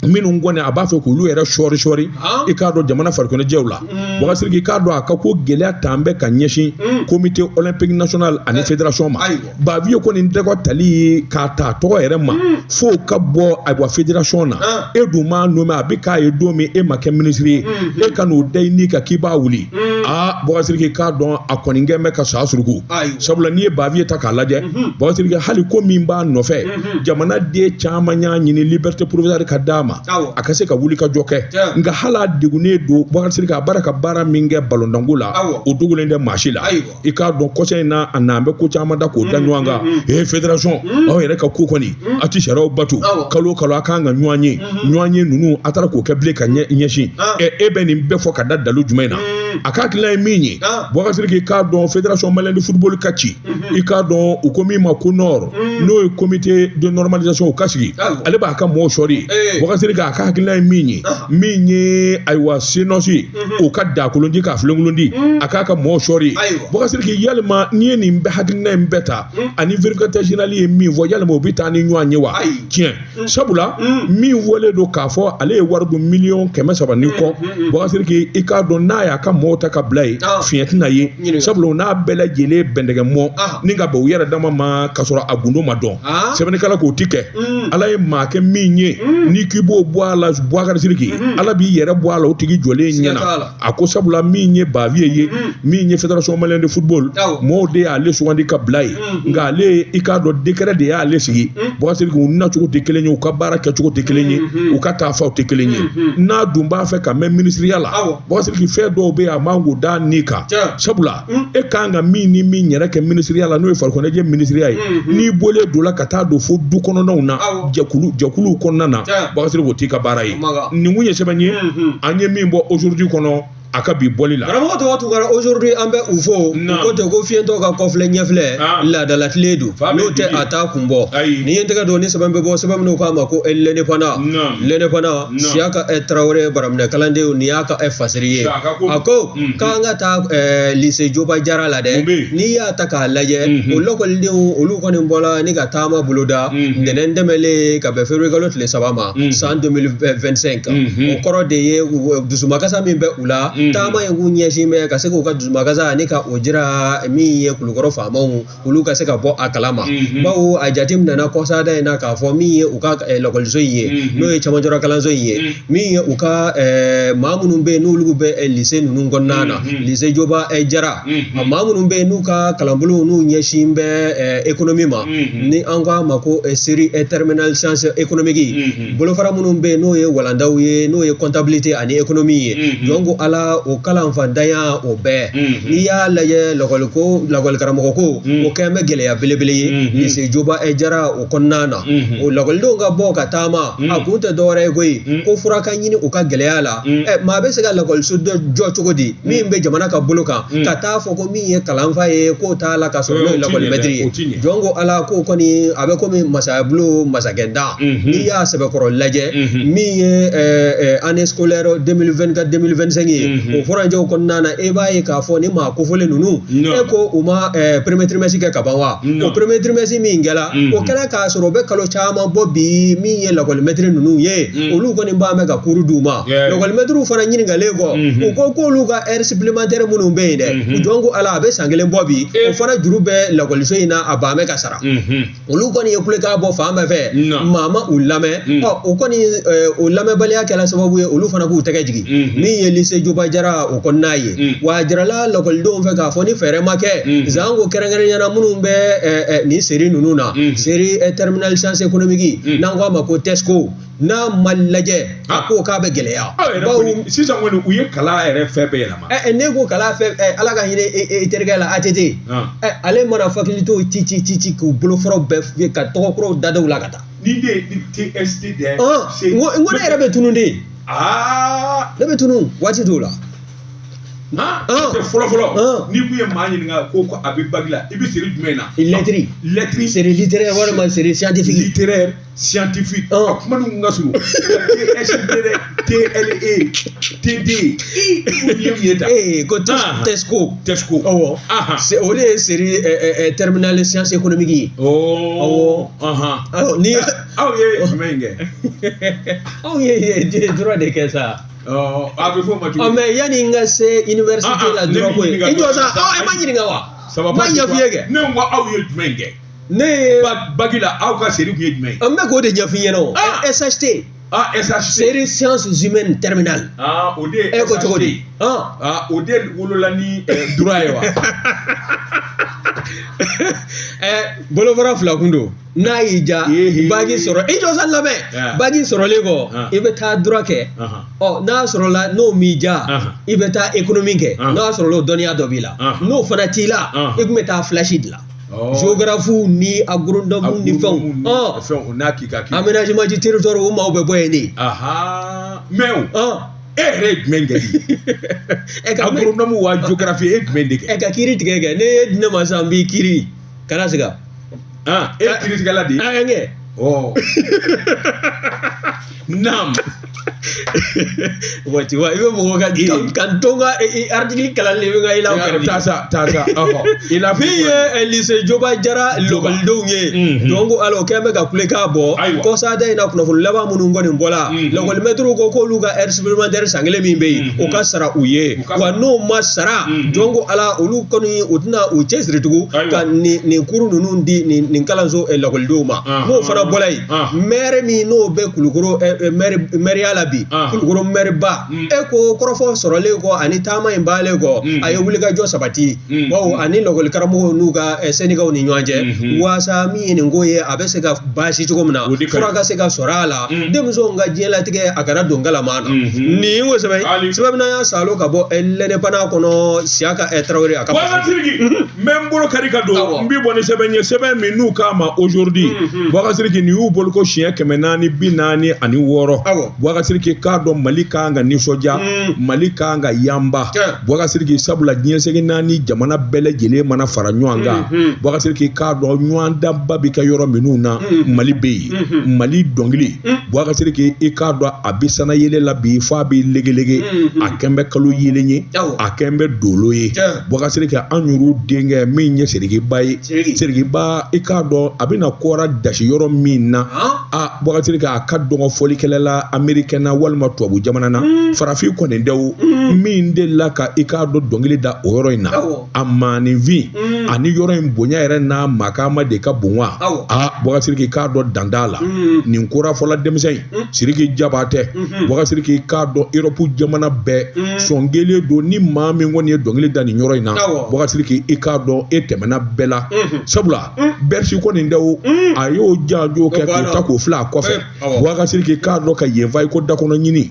Speaker 1: minnu kɔni a b'a fɛ k'olu yɛrɛ sɔɔri sɔɔri, i k'a dɔn jamana farikoloɲɛnajɛw la. Boubacar Sidiki k'a dɔn a ka ko gɛlɛya t'an bɛ ka ɲɛsin Comité olympique national ani fédération ma. Baviye kɔni tɔgɔ tali k'a ta tɔgɔ yɛrɛ ma f'o ka bɔ ayiwa fédération na, e dun m'a nommé, a bɛ k'a ye don min e ma kɛ minisiri ye, e ka n'o da i ni kan k'i b'a wuli. Aa, Boubacar Sidiki k'a dɔn a kɔni kɛn bɛ ka sa suruku, sabula n'i ye Baviye ta k'a lajɛ, Boubacar Sidiki, hali ko min b'a nɔfɛ, jamanaden caman y'a ɲini liberté provisoire ka d'a ma a ka se ka wuli ka jɔ kɛ. Nka hali a degunnen don, Boubacar Sidiki, a baara ka baara min kɛ balontanko la, o dogolen tɛ maa si la. I k'a dɔn kɔsa in na a n'an bɛ ko caman da k'o da ɲɔgɔn kan. Ee fédération, aw yɛrɛ ka ko kɔni a ti sariyaw bato, kalo o kalo a kan ka ɲɔgɔn ye, ɲɔgɔn ye ninnu a taara k'o kɛ bilen ka ɲɛsin. Ɛ e bɛ nin bɛɛ fɔ ka da dalu jumɛn na? A ka hakilina ye min ye, Boubacar Sidiki k'a dɔn Fédération malienne de football ka ci, i k'a dɔn u ko min ma ko nord, n'o ye comité de normalisation, o ka sigi, ale b'a ka mɔgɔw sɔri. Boubacar Sidiki, a ka hakilina ye min ye, min ye ayiwa CNOSC ye, o ka dakolon di k'a filenkolon di, a k'a ka mɔɔw sɔɔri. Bubakari Sidiki, yalima n'i ye nin bɛɛ hakilina in bɛɛ ta ani vérificateur général ye min fɔ, yalima o bɛ taa ni ɲɔgɔn ye wa? Tiɲɛ, sabula min fɔlen don k'a fɔ ale ye wari dun 300 miliyɔn ni kɔ, Bubakari Sidiki, i k'a dɔn n'a y'a ka mɔɔw ta ka bila yen, fiɲɛ tɛna ye, sabula u n'a bɛɛ lajɛlen bɛndɛgɛ mɔ ni ka bɛn u yɛrɛ dama ma k'a sɔrɔ a gundo ma dɔn. Sɛbɛnnikɛla k'o ti kɛ. Ala ye maa kɛ min ye, n'i k'i b'o bɔ a la, Bubakari Sidiki, Ala b'i yɛrɛ bɔ a la o tigi jɔlen ɲɛna. A ko sabula min ye Bavieux ye, min ye Fédération malienne de football, mɔɔw de y'ale sugandi ka bila yen, nka ale, i k'a dɔn, décret de y'ale sigi. Bubakari Sidiki, u nacogo tɛ kelen ye, u ka baara kɛcogo tɛ kelen ye, u ka taafaw tɛ kelen ye. N'a dun b'a fɛ ka mɛn minisiriya la, Bubakari Sidiki, fɛn dɔw bɛ yen, a man k'o da nin kan, sabula e kan ka min ni min yɛrɛ kɛ minisiriya la, n'o ye farikoloɲɛnajɛ minisiriya ye, n'i bɔlen don la ka taa don fo du kɔnɔnaw na, jɛkulu jɛkuluw kɔnɔna na, Bubakari Sidiki, o t'i ka baara ye. Nin kun ye sɛbɛn ye an ye min bɔ Aujourd'hui kɔnɔ a ka bi bɔli la.
Speaker 2: Karamɔgɔ tɔgɔ Tunkara, Aujourd'hui an bɛ u fo. U ko ten ko fiyentɔ ka kɔfilɛ ɲɛfilɛ laadalatile don, n'o tɛ a t'a kun bɔ. Ni ye n tɛgɛ don ni sɛbɛn bɛ bɔ, sɛbɛn minnu k'a ma ko L'Indépendant. L'Indépendant, Siyaka Tarawele, baraminɛ kalandenw, nin y'a ka fasiri ye. A ko k'an ka taa lycée Joba Jara la dɛ. N'i y'a ta k'a lajɛ, o lakɔlidenw olu kɔni bɔla ni ka taama boloda ntɛnɛn tɛmɛlen ka bɛn février kalo tile 3 ma san 2025. O kɔrɔ de ye dusumakasa min bɛ u la, taama in k'u ɲɛsin bɛ ka se k'u ka dusumakasa ani ka o jira min ye Kulukɔrɔ faamaw, olu ka se ka bɔ a kalama, bawo a jateminɛna kɔsada in na k'a fɔ min ye u ka lakɔliso in ye, n'o ye camancɛra kalanso in ye, min ye u ka maa minnu bɛ yen n'olu bɛ lycée ninnu kɔnɔna na, lycée Joba Jara, maa minnu bɛ yen n'u ka kalanbolow n'u ɲɛsin bɛ économie ma, ni an k'a ma ko série terminale science économique, bolofara minnu bɛ yen n'o ye walandaw ye, n'o ye comptabilité ani économie ye, jɔn ko Ala, o kalanfantanya o bɛɛ, n'i y'a lajɛ lakɔliko lakɔli karamɔgɔ ko o kɛn bɛ gɛlɛya belebele ye lycée Joba Jara o kɔnɔna na. O lakɔlidenw ka bɔ ka taama, a kun tɛ dɔwɛrɛ ye koyi, ko fura ka ɲini u ka gɛlɛya la. Maa bɛ se ka lakɔliso dɔ jɔ cogo di min bɛ jamana ka bolo kan, ka taa fɔ ko min ye kalanfa ye k'o t'a la ka sɔrɔ n'o ye lakɔlimɛtiri ye? Jɔn ko Ala, k'o kɔni a bɛ komi masayabulon masakɛda. N'i y'a sɛbɛkɔrɔ lajɛ, min ye année scolaire 2024 2025 ye, o furancɛw kɔnɔna na, e b'a ye k'a fɔ ni maa kofɔlen ninnu, e ko u ma premier trimestre kɛ ka ban wa? O premier trimestre min kɛla, o kɛla k'a sɔrɔ u bɛ kalo caman bɔ bi. Min ye lakɔlimɛtiri ninnu ye, olu kɔni b'a mɛn ka kuru d'u ma. Lakɔlimɛtiriw fana ɲininkalen kɔ, u ko k'olu ka heure supplémentaire minnu bɛ yen dɛ, jɔn ko Ala, a bɛ san kelen bɔ bi, o fana juru bɛ lakɔliso in na, a ban bɛ ka sara. Olu kɔni ye kulekan bɔ fan bɛɛ fɛ, maa ma u lamɛn. Ɔ, o kɔni, o lamɛnbaliya kɛra sababu ye olu fana k'u tɛgɛ jigin min ye lycée Joba Jara o kɔnɔna ye. Wa a jirala lakɔlidenw fɛ k'a fɔ ni fɛɛrɛ ma kɛ, zanko kɛrɛnkɛrɛnnenya la minnu bɛ nin série ninnu na, série terminale science économique, n'an ko a ma ko TESCO, n'a ma lajɛ, a ko k'a bɛ gɛlɛya.
Speaker 1: Bawo sisan kɔni u ye kalan yɛrɛ fɛn bɛɛ yɛlɛma.
Speaker 2: Ne ko kalan fɛn, Ala ka hinɛ i terikɛ la, ATT, ale mana faculté ci ci ci ci k'u bolofaraw bɛɛ ka tɔgɔ kuraw da u la ka taa.
Speaker 1: Ni ne ye TST dɛ.
Speaker 2: N ko ne yɛrɛ bɛ tunun de. Ne bɛ tunun waati dɔw la.
Speaker 1: Fɔlɔ fɔlɔ, n'i kun ye maa ɲininka ko a bɛ bac la, i bɛ série jumɛn na?
Speaker 2: Lettre.
Speaker 1: Lettre.
Speaker 2: Série littéraire walima série scientifique.
Speaker 1: Littéraire, scientifique. A kuma ninnu ka surun. TST dɛ, TLE, TD, I mun ye ta?
Speaker 2: Ee, ko TESCO.
Speaker 1: TESCO.
Speaker 2: Awɔ. O de ye série terminale science économique ye.
Speaker 1: Awɔ.
Speaker 2: Awɔ, ni
Speaker 1: aw ye jumɛn kɛ?
Speaker 2: Anw ye droit de kɛ sa.
Speaker 1: A bɛ fɔ o ma cogo di?
Speaker 2: Mais yanni n ka se université la droit ko ye, i jɔ sa, e ma ɲininka wa?
Speaker 1: Saba.
Speaker 2: Ma ɲɛf'i ye kɛ.
Speaker 1: Ne ko aw ye jumɛn kɛ?
Speaker 2: Ne ye
Speaker 1: bac la, aw ka série kun ye jumɛn ye?
Speaker 2: N bɛ k'o de ɲɛf'i ɲɛna o. SHT.
Speaker 1: Ah, SHT.
Speaker 2: Série sciences humaines terminale.
Speaker 1: Ah, o de ye.
Speaker 2: E ko cogo di?
Speaker 1: Ah, o de wolola ni droit ye wa?
Speaker 2: Bolofara fila kun don. N'a y'i ja bac sɔrɔ, i jɔ sa lamɛn, bac sɔrɔlen kɔ, i bɛ taa droit kɛ. Ɔ, n'a sɔrɔla n'o m'i ja, i bɛ taa économie kɛ. N'a sɔrɔla o dɔnniya dɔ b'i la, n'o fana t'i la, i tun bɛ taa flash dilan. Géographie ni agronome ni fɛnw.
Speaker 1: Fɛnw n'a k'i ka
Speaker 2: k'i. Aménagement du territoire, o maaw bɛ bɔ yen de.
Speaker 1: Mais o, e yɛrɛ ye jumɛn kɛ?
Speaker 2: E ka
Speaker 1: agronome wa géographie, e jumɛn de kɛ?
Speaker 2: E ka kiiri tigɛ kɛ, ne ye di ne ma sisan, n b'i kiiri kana siga.
Speaker 1: E ye kiiritigɛla de ye?
Speaker 2: An kɛ.
Speaker 1: Ɔ naam.
Speaker 2: Bon, tu vois, i bɛ mɔgɔ ka ka n to n ka article kalanni i bɛ n ka élan perdu.
Speaker 1: Taa sa, taa sa, ɔhɔ. I la
Speaker 2: Min ye lycée Joba Jara lakɔlidenw ye, donc ala o kɛn bɛ ka kulekan bɔ kɔsada in na. Kunnafoni laban minnu kɔni bɔla, lakɔlimɛtiriw ko k'olu ka heure supplémentaire san kelen min bɛ yen, o ka sara u ye. Wa n'o ma sara, donc ala olu kɔni u tɛna u cɛsiri tugun ka nin cours ninnu di nin kalanso lakɔlidenw ma. N'o fana bɔra yen, maire min n'o bɛ Kulukoro maire la bi, Kulukoro maire ba, e ko kɔrɔfɔ sɔrɔlen kɔ ani taama in baalen kɔ, a ye wulikajɔ sabati, bawo ani lakɔli karamɔgɔw n'u ka syndicats ni ɲɔgɔn cɛ, waasa min ye nin ko ye, a bɛ se ka baasi cogo min na, fura ka se ka sɔrɔ a la, denmisɛnw ka diɲɛlatigɛ a kana don galama na. Nin ko sɛbɛn sɛbɛn min y'a salo ka bɔ L'Indépendant kɔnɔ, Siyaka Tarawele a ka.
Speaker 1: Boubacar Sidiki, n bɛ n bolo kari ka don, n bɛ bɔ ni sɛbɛn ye, sɛbɛn min n'u k'a ma Aujourd'hui. Boubacar Sidiki, nin y'u bolo ko siɲɛ 446. Boubacar Sidiki, k'a dɔn Mali kan ka nisɔndiya, Mali kan ka yanba. Boubacar Sidiki, sabula diɲɛ seleke naani jamana bɛɛ lajɛlen mana fara ɲɔgɔn kan, Boubacar Sidiki, k'a dɔn ɲɔgɔndanba bɛ kɛ yɔrɔ minnu na, Mali bɛ yen. Mali dɔnkili, Boubacar Sidiki, i k'a dɔn a bɛ sana yele la bi f'a bɛ legelege, a kɛn bɛ kalo yelen ye, a kɛn bɛ dolo ye. Boubacar Sidiki, an yɛrɛw denkɛ min ye Sirikiba ye, Sirikiba, i k'a dɔn a bɛna kɔra dasi yɔrɔ min na, a Boubacar Sidiki, a ka dɔgɔ fɔlikɛla la américain na walima tubabu jamana na, farafin kɔni tɛ o min delila ka i k'a dɔn dɔnkili da o yɔrɔ in na. A maaninfin ani yɔrɔ in bonya yɛrɛ n'a makama de ka bon wa. A Boubacar Sidiki, k'a dɔn dan t'a la. Nin kora fɔla denmisɛn in Sidiki Jabatɛ. Boubacar Sidiki, k'a dɔn Europe jamana bɛɛ sɔn kelen don ni maa min kɔni ye dɔnkili da nin yɔrɔ in na, Boubacar Sidiki, i k'a dɔn e tɛmɛna bɛɛ la, sabula Bercy kɔni tɛ o, a y'o janjo kɛ k'o ta k'o fila a kɔfɛ. Boubacar Sidiki, k'a dɔn ka yen fa i ko dakɔnɔ ɲini,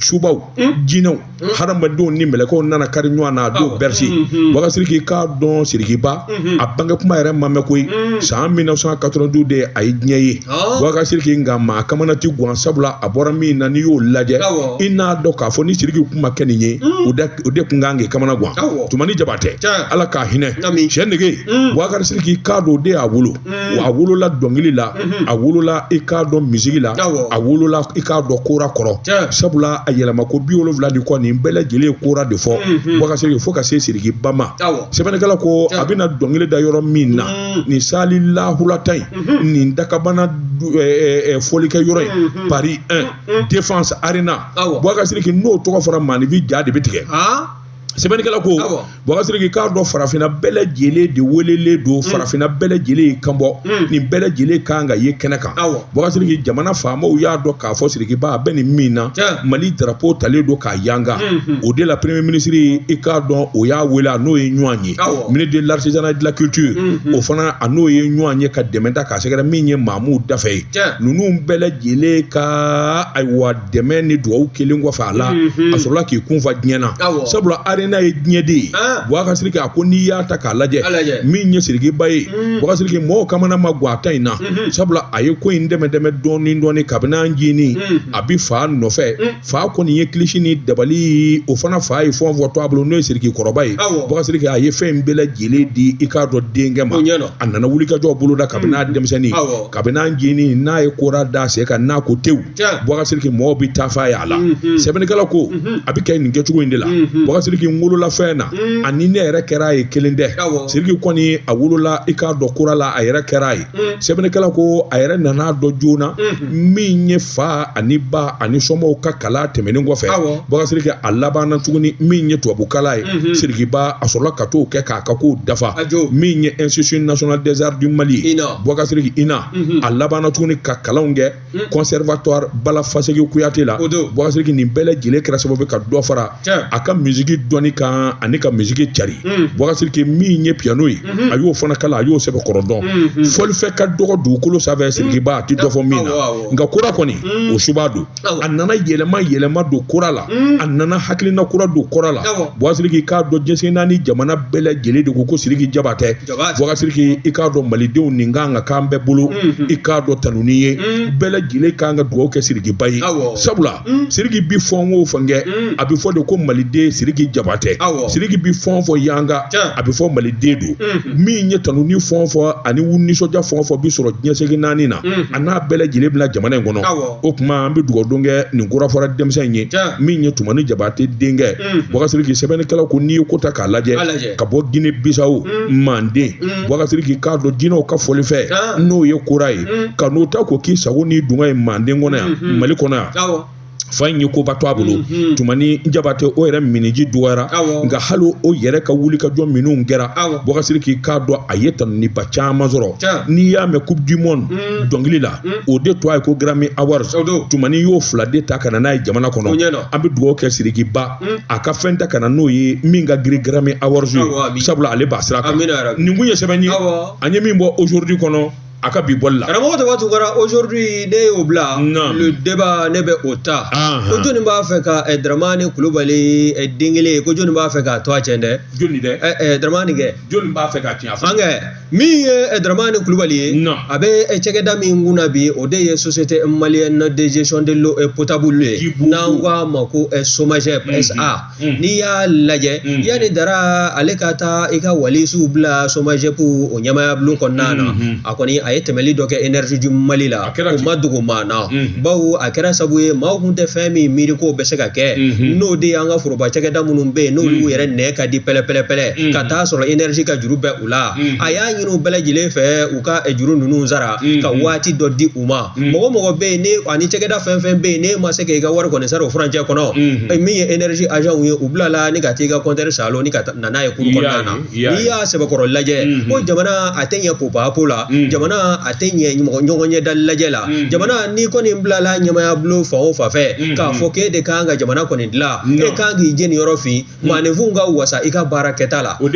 Speaker 1: subaw, jinɛw, hadamadenw ni mɛlɛkɛw nana kari ɲɔgɔn na a don Bercy. Boubacar Sidiki, k'a dɔn Sirikiba a bange kuma yɛrɛ ma mɛn koyi, san 1992 de a ye diɲɛ ye. Boubacar Sidiki, nka maa kamana ti gan, sabula a bɔra min na, n'i y'o lajɛ, i n'a dɔn k'a fɔ ni Sidiki kun ma kɛ nin ye, o de kun kan k'i kamana gan. Tumani Jabatɛ, Ala k'a hinɛ sɛ nege. Boubacar Sidiki, k'a dɔn o de y'a wolo, a wolola dɔnkili la, a wolola i k'a dɔn misigi la, a wolola i k'a dɔn kora kɔrɔ, sabula a yɛlɛma ko 70 ni kɔ nin bɛɛ lajɛlen ye kora de fɔ. Boubacar Sidiki, fo ka se Sirikiba ma, sɛbɛnnikɛla ko a bɛna dɔnkili da yɔrɔ min na, nin sali lahulata in, nin dakabana fɔlikɛ yɔrɔ in, Paris 1 Défense Arena. Boubacar Sidiki, n'o tɔgɔ fɔra, maaninfin ja de bɛ tigɛ. Sɛbɛnnikɛla ko Boubacar Sidiki, k'a dɔn farafinna bɛɛ lajɛlen de welelen don, farafinna bɛɛ lajɛlen ye kan bɔ, nin bɛɛ lajɛlen kan ka ye kɛnɛ kan. Boubacar Sidiki, jamana faamaw y'a dɔn k'a fɔ Sirikiba a bɛ nin min na, Mali drapeau talen don k'a yanga. O de la premier ministre, i k'a dɔn o y'a wele, a n'o ye ɲɔgɔn ye, ministre de l'artisanat et de la culture, o fana a n'o ye ɲɔgɔn ye ka dɛmɛ ta k'a sɛgɛrɛ min ye Maamu Dafɛ ye. Ninnu bɛɛ lajɛlen ka ayiwa dɛmɛ ni dugawu kelen kɔfɛ a la, a sɔrɔla k'i kun fa diɲɛ na, sabula Arena ye diɲɛ de ye. Boubacar Sidiki, a ko n'i y'a ta k'a lajɛ, min ye Sirikiba ye, Boubacar Sidiki, mɔgɔw kamana ma gan a ta in na, sabula a ye ko in dɛmɛ dɛmɛ dɔɔni dɔɔni kabini an jinin a bi fa nɔfɛ. Fa kɔni ye kilisi ni dabali, o fana fa ye fɛn fɔ to a bolo, n'o ye Sidiki kɔrɔba ye. Boubacar Sidiki, a ye fɛn in bɛɛ lajɛlen di i k'a dɔn denkɛ ma. A nana wulikajɔ boloda kabini a denmisɛnnin, kabini an jinin n'a ye kora da sen kan, n'a ko tewu, Boubacar Sidiki, mɔgɔw bɛ taa f'a ye a la. Sɛbɛnnikɛla ko a bɛ kɛ nin kɛcogo in de la. Boubacar Sidiki, n wolola fɛn na ani ne yɛrɛ kɛra a ye kelen tɛ. Sidiki kɔni a wolola i k'a dɔn kora la, a yɛrɛ kɛra a ye. Sɛbɛnnikɛla ko a yɛrɛ nana dɔn joona min ye fa ani ba ani somɔgɔw ka kalan tɛmɛnen kɔfɛ. Boubacar Sidiki, a labanna tuguni min ye tubabukalan ye, Sirikiba a sɔrɔla ka t'o kɛ k'a ka kow dafa, min ye Institut national des arts du Mali ye. Boubacar Sidiki, INA, a labanna tuguni ka kalanw kɛ conservatoire Bala Fasegi Kuyate la. Boubacar Sidiki, nin bɛɛ lajɛlen kɛra sababu ka dɔ fara a ka misiki dɔnni kan ani ka misiki cari. Boubacar Sidiki, min ye piano ye, a y'o fana kalan, a y'o sɛbɛkɔrɔ dɔn. Fɔlifɛn ka dɔgɔ dugukolo sanfɛ, Sirikiba a ti dɔ fɔ min na, nka kora kɔni o suba don. A nana yɛlɛma yɛlɛma don kora la, a nana hakilina kura don kora la. Boubacar Sidiki, k'a dɔn diɲɛ naani jamana bɛɛ lajɛlen de ko ko Sidiki Jabatɛ. Boubacar Sidiki, i k'a dɔn malidenw nin kan ka k'an bɛɛ bolo, i k'a dɔn tanuni ye, bɛɛ lajɛlen kan ka dugawu kɛ Sirikiba ye, sabula Sidiki bi fɔ n o fɛn kɛ, a bɛ fɔ de ko maliden Sidiki Jabatɛ. Jabatɛ. Sidiki bi fɛn o fɛn yanga, a bɛ fɔ maliden don min ye tanuni fɛn o fɛn ani nisɔndiya fɛn o fɛn bi sɔrɔ diɲɛ seleke naani na, a n'a bɛɛ lajɛlen bila jamana in kɔnɔ. O tuma an bɛ dugawu don kɛ nin kura fɔra denmisɛn in ye, min ye Tumani Jabatɛ denkɛ Bubakari Sidiki. Sɛbɛnnikɛlaw ko n'i ye ko ta k'a lajɛ ka bɔ Gine Bisawo manden, Bubakari Sidiki k'a dɔn jinɛw ka fɔli fɛ n'o ye kura ye, ka n'o ta k'o k'i sago ni dunga ye manden kɔnɔ yan, Mali kɔnɔ yan. Fa in ye koba to a bolo. Tumani Jabatɛ o yɛrɛ miniji dɔgɔyara, nka hali o yɛrɛ ka wuli ka jɔ minnu kɛra, Bubakari Sidiki k'a dɔn a ye tanuniba caman sɔrɔ. N'i y'a mɛn Coupe du monde dɔnkili la, o de tɔgɔ ye ko Grammy Awards. Tumani y'o fila de ta ka na n'a ye jamana kɔnɔ. An bɛ dugawu kɛ Sidiki ba a ka fɛn ta ka na n'o ye min ka girin Grammy Awards ye, sabula ale b'a sira kan. Nin kun ye sɛbɛn ye an ye min bɔ Aujourd'hui kɔnɔ a ka bi bɔli la.
Speaker 2: Karamɔgɔ Daba Tunkara, Aujourd'hui ne y'o bila, Le Débat ne bɛ o ta. Ko jɔnni b'a fɛ ka Dramani Kulubali den kelen, ko jɔnni b'a fɛ k'a to a cɛn dɛ?
Speaker 1: Jɔnni dɛ?
Speaker 2: Dramani kɛ.
Speaker 1: Jɔnni b'a fɛ k'a tiɲɛ?
Speaker 2: An kɛ min ye Dramani Kulubali ye, a bɛ cakɛda min kunna bi, o de ye Société malienne de gestion de l'eau potable ye, n'an ko a ma ko SOMAGEP SA. N'i y'a lajɛ, yanni Dara ale ka taa i ka walisiw bila SOMAGEP o ɲɛmaaya bulon kɔnɔna na, a kɔni a ye tɛmɛli dɔ kɛ Énergie du Mali la, o ma dogo maa na, bawo a kɛra sabu ye maaw kun tɛ fɛn min miiri k'o bɛ se ka kɛ, n'o de y'an ka foroba cakɛda minnu bɛ yen, n'olu yɛrɛ nɛ ka di pɛlɛpɛlɛpɛlɛ ka taa sɔrɔ énergie ka juru bɛ u la. A y'a ɲini u bɛɛ lajɛlen fɛ u ka juru ninnu sara ka waati dɔ di u ma. Mɔgɔ mɔgɔ bɛ yen ne ani cakɛda fɛn fɛn bɛ yen ne ma se k'i ka wari kɔni sara o furancɛ kɔnɔ, min ye énergie agent ye, u bilala ni ka t'i ka compteur salo ni ka na n'a ye kuru kɔnɔna na. N'i y'a sɛbɛkɔrɔ lajɛ, ko jamana a tɛ ɲɛ popapo la, jamana a tɛ ɲɛ ɲɔgɔn ɲɛda lajɛ la, jamana n'i kɔni bilala ɲɛmaya bulon fan o fan fɛ k'a fɔ k'e de kan ka jamana kɔni dilan, e kan k'i jeni yɔrɔ fin maaninfinw ka wasa i ka baara kɛta la. O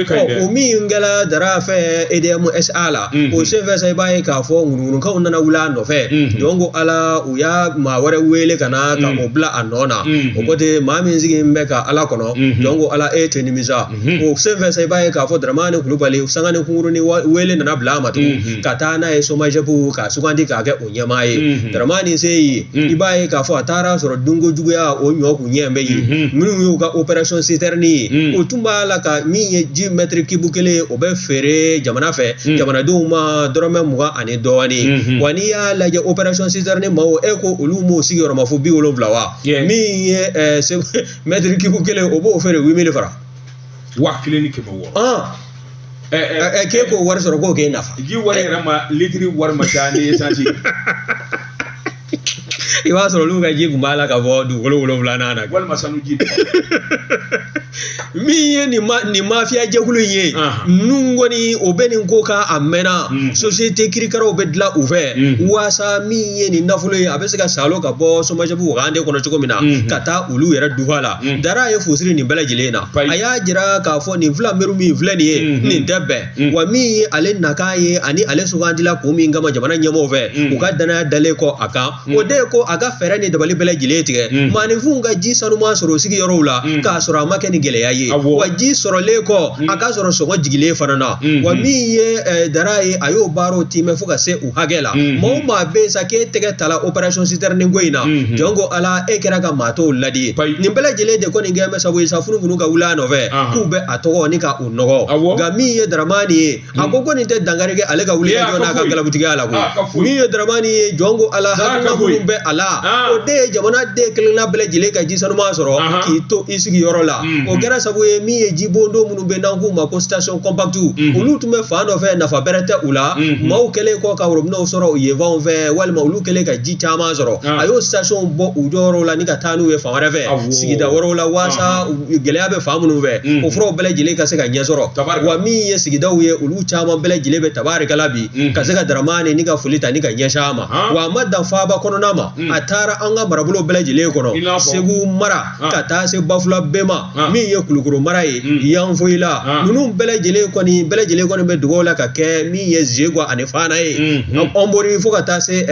Speaker 2: min kɛra Dara fɛ EDM SA la, o senfɛ sa i b'a ye k'a fɔ ŋunuŋunukanw nana wuli a nɔfɛ. Donc ala u y'a maa wɛrɛ wele ka na ka o bila a nɔ na. O ko ten, maa min sigi bɛ ka ala kɔnɔ, donc ala e tɛ nimisa. O senfɛ sa i b'a ye k'a fɔ Dramani Kulubali sanga ni kunkurunin wele nana bila a ma tugun ka taa n'a ye SOMAGEP k'a sugandi k'a kɛ o ɲɛmaa ye. Dramani se yen, i b'a ye k'a fɔ a taara sɔrɔ dunko juguya o ɲɔ kun ɲɛ bɛ yen. Minnu y'u ka opération citerne ye, o tun b'a la ka min ye ji mètre cube kelen o bɛ feere jamana fɛ jamanadenw ma dɔrɔmɛ 20 ani dɔɔnin. Wa n'i y'a lajɛ opération citerne maaw e ko olu m'o sigiyɔrɔma fo 70 wa, min ye mètre cube kelen o b'o feere 8000 francs.
Speaker 1: 1600.
Speaker 2: K'e k'o wari sɔrɔ k'o k'e nafa.
Speaker 1: Ji wari yɛrɛ ma litiri wari ma ca ni essence.
Speaker 2: I b'a sɔrɔ olu ka ji kun b'a la ka bɔ dugukolo 7nan na.
Speaker 1: Walima sanuji.
Speaker 2: Min ye nin mafiya jɛkulu in ye, ninnu kɔni o bɛ nin ko kan a mɛnna. Société kirikaraw bɛ dilan u fɛ waasa min ye nin nafolo ye a bɛ se ka salo ka bɔ SOMAGEP wagande kɔnɔ cogo min na ka taa olu yɛrɛ dufa la. Dara ye fusiri nin bɛɛ lajɛlen na. A y'a jira k'a fɔ nin fila miiri min filɛ nin ye, nin tɛ bɛn. Wa min ye ale nakan ye ani ale sugandila kun min kama jamana ɲɛmɔgɔw fɛ u ka danaya dalen kɔ a kan, o de ye ko a ka fɛɛrɛ ni dabali bɛɛ lajɛlen tigɛ maaninfinw ka ji sanuman sɔrɔ sigiyɔrɔw la k'a sɔrɔ a ma kɛ ni gɛlɛya ye. Wa ji sɔrɔlen kɔ a ka sɔrɔ sɔngɔ jigilen fana na. Wa min ye Dara ye, a y'o baaraw timɛ fo ka se u hakɛ la. Maa o maa bɛ yen sa k'e tɛgɛ tala opération citerne ko in na, jɔn ko ala e kɛra ka maa tɔw ladi. Nin bɛɛ lajɛlen de kɔni kɛ bɛ sababu ye sa funufunu ka wuli a nɔfɛ k'u bɛ a tɔgɔ ni ka u nɔgɔ. Nka min ye Dramani ye, a ko ko nin tɛ dankari kɛ ale ka wuli ka jɔ n'a ka galabutigiya la koyi. Min ye Dramani ye, jɔn ko ala hakilina minnu bɛ a la, o de ye jamana den kelenna bɛɛ lajɛlen ka ji sanuman sɔrɔ k'i to i sigiyɔrɔ la. O kɛra sababu ye min ye jibondo minnu bɛ n'an k'u ma ko station compacte, olu tun bɛ fan dɔ fɛ nafa bɛrɛ tɛ u la. Maaw kɛlen kɔ ka robinew sɔrɔ yenfanw fɛ walima olu kɛlen ka ji caman sɔrɔ, a y'o station bɔ u jɔyɔrɔw la ni ka taa n'u ye fan wɛrɛ fɛ, sigida wɛrɛw la, waasa gɛlɛya bɛ fan minnu fɛ o furaw bɛɛ lajɛlen ka se ka ɲɛ sɔrɔ. Wa min ye sigidaw ye, olu caman bɛɛ lajɛlen bɛ tabarikala bi ka se ka Dramani ni ka foli ta ni ka ɲɛsin a ma. Wa a ma dan faaba kɔnɔna ma, a taara an ka marabolo bɛɛ lajɛlen kɔnɔ, Segu mara ka taa se Bafulabe ma, min ye Kulukoro mara ye, Yanfoyila, ninnu bɛɛ lajɛlen kɔni bɛ dugawu la ka kɛ min ye Zegwa ani Fana ye, Ɔnbori fo ka taa se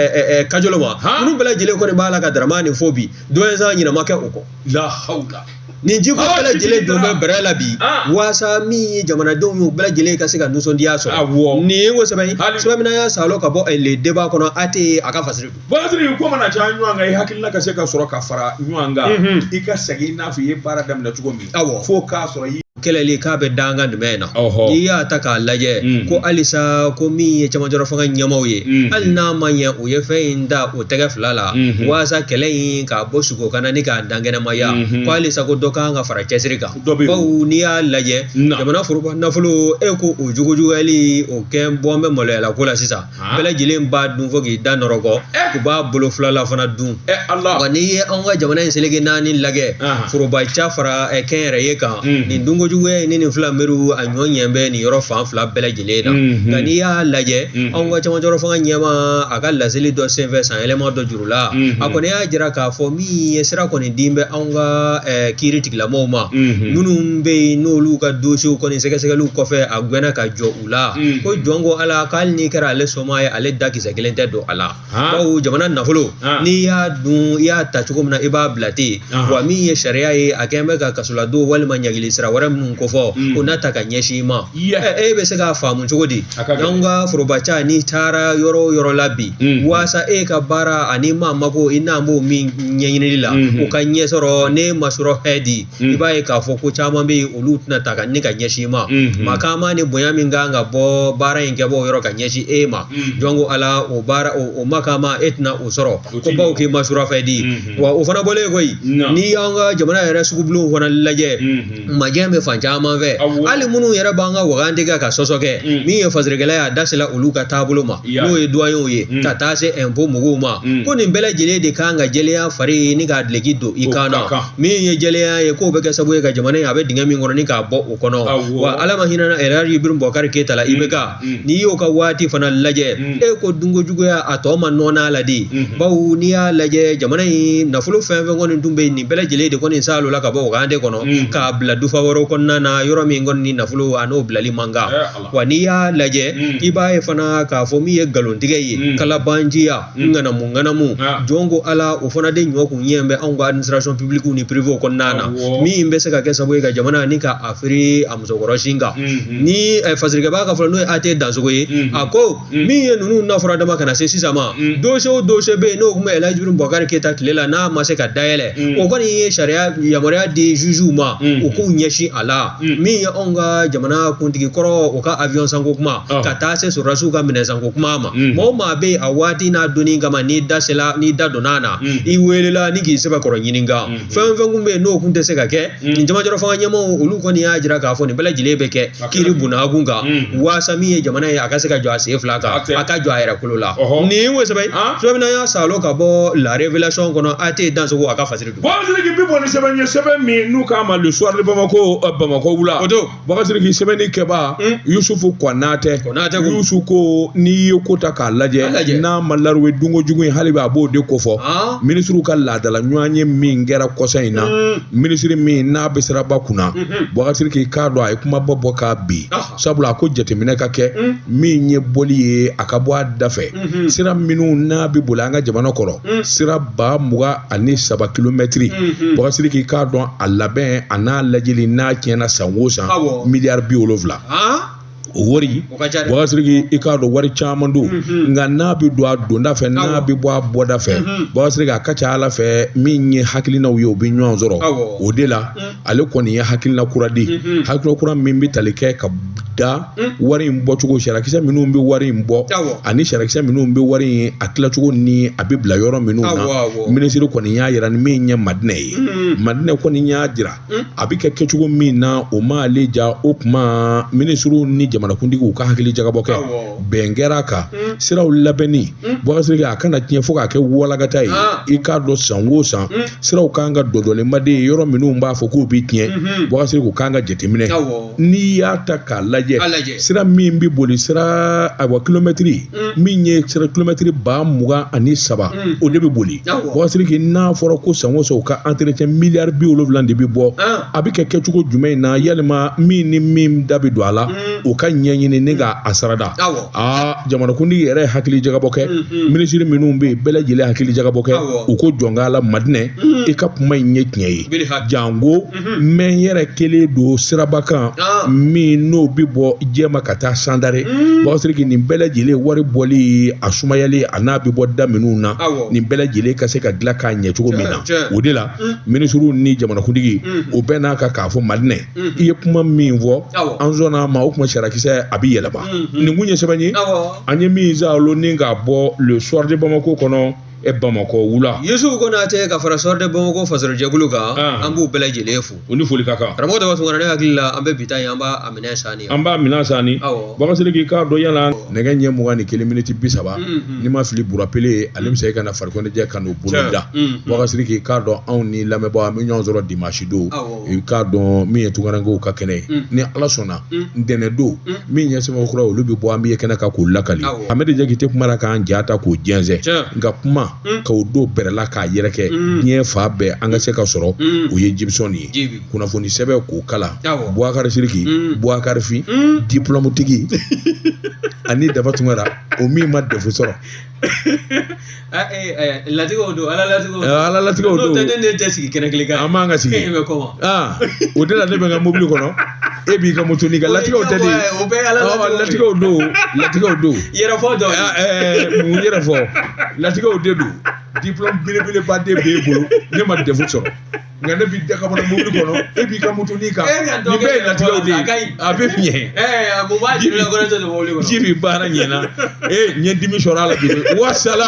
Speaker 2: Kajolo ma, ninnu bɛɛ lajɛlen kɔni b'a la ka Dramani fo bi doyen ɲinama kɛ o kɔ.
Speaker 1: La hawla.
Speaker 2: Nin jiko bɛɛ lajɛlen don bɛ bɛrɛ la bi
Speaker 1: Ah.
Speaker 2: waasa min ye jamanadenw ye u bɛɛ lajɛlen ka se ka nisɔndiya sɔrɔ.
Speaker 1: Awɔ.
Speaker 2: Nin ye ko sɛbɛn ye
Speaker 1: Hali-
Speaker 2: sɛbɛn min n'an y'a salo ka bɔ le débat kɔnɔ AT a ka fasiri don.
Speaker 1: Bakasiriki ko mana caya ɲɔgɔn kan i hakilina ka se ka sɔrɔ ka fara ɲɔgɔn kan i ka segin i n'a fɔ i ye baara daminɛ cogo min
Speaker 2: Awɔ.
Speaker 1: fo k'a sɔrɔ i
Speaker 2: Kɛlɛli k'a bɛ da an kan jumɛn na
Speaker 1: Ɔhɔ.
Speaker 2: n'i y'a ta k'a lajɛ ko halisa ko min ye cɛmancɛrɔ fanga ɲɛmaaw ye hali n'a ma ɲɛ u ye fɛn in da o tɛgɛ fila la waasa kɛlɛ in k'a bɔ sugo kana ni k'a dankɛnɛmaya ko halisa ko dɔ kan ka fara cɛsiri kan
Speaker 1: Dɔ bɛ yen.
Speaker 2: bawo n'i y'a lajɛ
Speaker 1: Na.
Speaker 2: jamana foroba nafolo e ko o jugujuguyali o kɛ bɔ bɛ maloyala ko la sisan
Speaker 1: Ah.
Speaker 2: bɛɛ lajɛlen b'a dun fo k'i da nɔrɔgɔ u b'a bolo fila la fana dun.
Speaker 1: Ɛ Ala.
Speaker 2: Wa n'i ye anw ka jamana in seleke naani lajɛ
Speaker 1: Ahan.
Speaker 2: foroba ca fara kɛnyɛrɛye kan nin dunkojuguya in ni nin fila meriw a ɲɔ ɲɛ bɛ nin yɔrɔ fan fila bɛɛ lajɛlen na. Nka n'i y'a lajɛ anw ka cɛmancɛrɔ fanga ɲɛmaa a ka laseli dɔ senfɛ san yɛlɛma dɔ juru la a kɔni y'a jira k'a fɔ min ye sira kɔni din bɛ anw ka kiiri tigilamɔgɔw ma minnu bɛ yen n'olu ka dosiyew kɔni sɛgɛsɛgɛliw kɔfɛ a gɛnna ka jɔ u la ko jɔn ko Ala k'hali n'i kɛra ale soma ye ale da kisɛ kelen tɛ don a la
Speaker 1: Ah.
Speaker 2: bawo jamana nafolo
Speaker 1: Ah.
Speaker 2: n'i y'a dun i y'a ta cogo min na i b'a bila ten
Speaker 1: Ah.
Speaker 2: wa min ye sariya ye a kɛn bɛ ka kasoladon walima ɲangili sira wɛrɛ minnu kofɔ o n'a ta ka ɲɛsin i ma.
Speaker 1: Yeah.
Speaker 2: E bɛ se k'a faamu cogo di?
Speaker 1: A ka gɛlɛn.
Speaker 2: Anw ka forobaca n'i taara yɔrɔ o yɔrɔ la bi waasa e ka baara ani maa mako i n'an b'o min ɲɛɲinili la o ka ɲɛ sɔrɔ n'e ma sɔrɔ hɛ di i b'a ye k'a fɔ ko caman bɛ yen olu tɛna ta ka ni ka ɲɛsin i ma. Makama ni bonya min kan ka bɔ baara in kɛbɔ yɔrɔ ka ɲɛsin e ma jɔn ko Ala o baara o makama e tɛna o sɔrɔ
Speaker 1: O
Speaker 2: ko
Speaker 1: ti
Speaker 2: bawo
Speaker 1: ɲɛ.
Speaker 2: k'i ma surafɛn di. Wa o fana bɔlen koyi
Speaker 1: Na.
Speaker 2: n'i y'an ka jamana yɛrɛ sugubulonw fana lajɛ majɛ bɛ fan caman fɛ
Speaker 1: Awɔ.
Speaker 2: hali minnu yɛrɛ b'an ka wagande kɛ ka sɔsɔ kɛ min ye fasirikɛla ye a da sera olu ka taabolo ma
Speaker 1: Ya.
Speaker 2: n'o ye duwayew ye ka taa se ɛnpo mɔgɔw ma ko nin bɛɛ lajɛlen de kan ka jɛlenya fari ni k'a duloki don i
Speaker 1: O
Speaker 2: kan
Speaker 1: ka
Speaker 2: na
Speaker 1: kan.
Speaker 2: min ye jɛlenya ye k'o bɛ kɛ sababu ye ka jamana in a bɛ dingɛ min kɔnɔ ni k'a bɔ o kɔnɔ
Speaker 1: Awɔ.
Speaker 2: wa Ala ma hinɛ na Elhaji Ibrahim Bubakari Keyita la IBK n'i y'o ka waati fana lajɛ e ko dunkojuguya a tɔ ma nɔn'a la de bawo n'i y'a lajɛ jamana in nafolo fɛn fɛn kɔni tun bɛ yen nin bɛɛ lajɛlen de kɔni salo la ka bɔ wagande kɔnɔ k'a bila dufa wɛrɛw kɔnɔna na yɔrɔ min kɔni ni nafolo a n'o bilali man kan.
Speaker 1: Eh, Ala.
Speaker 2: Wa n'i y'a lajɛ i b'a ye fana k'a fɔ min ye nkalontigɛ ye kalabanciya ŋanamu ŋanamu
Speaker 1: Ah.
Speaker 2: jɔn ko Ala o fana de ɲɔ kun ɲɛ bɛ anw ka administration publique ni privé kɔnɔna na
Speaker 1: Awɔ.
Speaker 2: min bɛ se ka kɛ sababu ye ka jamana ni ka a firi a musokɔrɔ sin kan ni fasirikɛbaa ka fɔlɔ n'o ye AT Dansogo ye a ko min ye ninnu nafɔra dama ka na se sisan ma dossier o dossier bɛ yen n'o tun bɛ Elhaji Ibrahim Bubakari Keyita tile la n'a ma se ka dayɛlɛ o kɔni ye sariya yamaruya di jugew ma u k'u ɲɛsin a la min ye anw ka jamana kuntigi kɔrɔ o ka avion sanko kuma ka taa se sɔrɔdasiw ka minɛn sanko kuma ma maa o maa bɛ yen a waati n'a donni kama n'i da sela n'i da donna a na i welela ni k'i sɛbɛkɔrɔ ɲininka fɛn o fɛn kun bɛ yen n'o kun tɛ se ka kɛ nin cɛmancɛrɔ fanga ɲɛmaaw olu kɔni y'a jira k'a fɔ nin bɛɛ lajɛlen bɛ kɛ kiiri bunakun kan waasa min ye jamana ye a ka se ka jɔ a sen fila kan
Speaker 1: A tɛ.
Speaker 2: a ka jɔ a yɛrɛ kolo la
Speaker 1: Ɔhɔ.
Speaker 2: nin ye sɛbɛn
Speaker 1: Ah.
Speaker 2: sɛbɛn min n'an y'a salo ka bɔ la révélation kɔnɔ AT Dansogo a ka fasiri don.
Speaker 1: Bakasiriki bi bɔ ni sɛbɛn ye sɛbɛn min n'u k'a ma le soir de Bamako Bamakɔ wula.
Speaker 2: O don.
Speaker 1: Bakasiriki sɛbɛnni kɛbaa Yusufu Konatɛ.
Speaker 2: Konatɛ ko.
Speaker 1: Yusufu ko n'i ye ko ta k'a
Speaker 2: A
Speaker 1: lajɛ
Speaker 2: lajɛ.
Speaker 1: n'a ma laruwe dunko jugu in hali bi a b'o de kofɔ.
Speaker 2: Ah.
Speaker 1: Minisiriw ka laadala ɲɔgɔn ye min kɛra kɔsa in na minisiri min n'a bɛ siraba kunna Bakasiriki k'a dɔn a ye kumaba bɔ k'a bin
Speaker 2: Ah.
Speaker 1: sabula a ko jateminɛ ka kɛ min ye bɔli ye a ka bɔ a da fɛ sira minnu n'a bɛ boli an ka jamana kɔrɔ sira 23 kilomɛtiri Bakasiriki k'a dɔn a labɛn a n'a lajɛli n'a tiɲɛna san o san
Speaker 2: Awɔ.
Speaker 1: miliyari 70
Speaker 2: Ah.
Speaker 1: o wari
Speaker 2: O ka ca dɛ.
Speaker 1: Bakasiriki i k'a dɔn wari caman don nka n'a bɛ don a donda fɛ n'a
Speaker 2: Awɔ.
Speaker 1: bɛ bɔ a bɔda fɛ Bakasiriki a ka ca Ala fɛ min ye hakilinaw ye o bɛ ɲɔgɔn sɔrɔ
Speaker 2: Awɔ.
Speaker 1: o de la ale kɔni ye hakilina kura di hakilina kura min bɛ tali kɛ ka da wari in bɔcogo sariyakisɛ minnu bɛ wari in bɔ
Speaker 2: Awɔ.
Speaker 1: ani sariyakisɛ minnu bɛ wari in a tilacogo ni a bɛ bila yɔrɔ minnu na
Speaker 2: Awɔ, awɔ.
Speaker 1: minisiri kɔni y'a yira ni min ye Madinɛ ye Madinɛ kɔni y'a jira a bɛ kɛ kɛcogo min na o m'ale ja o kuma minisiriw ni jamanakuntigiw ka hakili jagabɔ kɛ
Speaker 2: Awɔ.
Speaker 1: bɛn kɛra a kan siraw labɛnni Bakasiriki a kana tiɲɛ fo k'a kɛ walakata ye
Speaker 2: Ah.
Speaker 1: i k'a dɔn san o san siraw kan ka dɔdɔlenba de ye yɔrɔ minnu b'a fɔ k'u bɛ tiɲɛ Bakasiriki u kan ka jateminɛ
Speaker 2: Awɔ.
Speaker 1: n'i y'a ta k'a lajɛ
Speaker 2: A lajɛ.
Speaker 1: sira min bɛ boli sira ayiwa kilomɛtiri min ye sira kilomɛtiri 23 o de bɛ boli
Speaker 2: Awɔ.
Speaker 1: Bakasiriki n'a fɔra ko san o san u ka entretien miliyari 70 de bɛ bɔ
Speaker 2: Ah.
Speaker 1: a bɛ kɛ kɛcogo jumɛn in na yalima min ni min da bɛ don a la U ka ɲɛɲini ni ka a sarada. Aa, jamanakuntigi yɛrɛ ye hakili jagabɔ kɛ, minisiri minnu bɛ yen, bɛɛ lajɛlen hakili jagabɔ kɛ. U ko jɔn k'a la Madinɛ, i ka kuma in ye tiɲɛ ye, janko n bɛ n yɛrɛ kelen don siraba kan min n'o bɛ bɔ Jɛma ka taa Sandare. Bakari Sidiki, nin bɛɛ lajɛlen wari bɔli, a sumayali, a n'a bɛ bɔ da minnu na, nin bɛɛ lajɛlen ka se ka dilan k'a ɲɛ cogo min na. O de la minisiriw ni jamanakuntigi o bɛɛ n'a kan k'a fɔ Madinɛ, i ye kuma min fɔ, an sɔnna a ma. O kuma sariyakisɛ a bɛ yɛlɛma. Nin kun ye sɛbɛn ye an ye min saalo ni k'a bɔ Le Soir de Bamako kɔnɔ, Bamakɔ wula.
Speaker 2: Yusufu Konate ka fara Soir de Bamako fasojɛkulu kan, an b'u bɛɛ lajɛlen fo.
Speaker 1: U ni foli ka kan.
Speaker 2: Karamɔgɔ Daba Tunkara, ne hakili la an bɛ bi ta in, an b'a minɛ sanni.
Speaker 1: An b'a minɛ sanni. Bakari Sidiki, k'a dɔn yala nɛgɛ ɲɛ 21 miniti 30, n'i ma fili, Burapele ale bɛ se ka na farikɔnɛjɛ ka n'o bolo da. Bakari Sidiki, k'a dɔn anw ni lamɛnbaaw, an bɛ ɲɔgɔn sɔrɔ dimanche don. I k'a dɔn min ye tunkarankew ka kɛnɛ ye, ni Ala sɔnna, ntɛnɛn don, min ye sɛbɛn kura, olu bɛ bɔ, an bɛ ye kɛnɛ kan k'o lakali. Amedi Jakite kumara k'an ja ta k'o jɛnsɛn, nka kuma k'o don bɛrɛ la k'a yɛrɛkɛ diɲɛ fan bɛɛ, an ka se ka sɔrɔ, o ye Jibisɔn ye. Kunnafoni sɛbɛn k'o kalan, Bubakari Sidiki, Bubakari Fin, diplôme tigi, ani Daba Tunkara, o min ma DEF sɔrɔ.
Speaker 2: Latigɛw don, Ala latigɛw don.
Speaker 1: Ala latigɛw don.
Speaker 2: N'o tɛ, ne tɛ sigi kɛnɛ kelen kan.
Speaker 1: An b'an ka sigi.
Speaker 2: E bɛ kɔma.
Speaker 1: Aa, o de la ne bɛ n ka mobili kɔnɔ, e b'i ka moto n'i ka latigɛw tɛ de.
Speaker 2: O bɛɛ Ala
Speaker 1: latigɛw. Latigɛw don, latigɛw don.
Speaker 2: Yɛrɛfɔ dɔ.
Speaker 1: Mun yɛrɛ fɔ? Latigɛw de don. Diplôme belebeleba de b'e bolo, ne ma DEF sɔrɔ. Nka ne b'i da ka bɔ mobili kɔnɔ, e b'i ka moto n'i kan. Nin bɛɛ ye latigɛw de ye. A bɛ ɲɛ.
Speaker 2: Mun b'a jira la ko ne tɛ don mobili kɔnɔ?
Speaker 1: Ji bi baara ɲɛna. Ee, n ye dimi sɔrɔ a la bi. Wasalaam.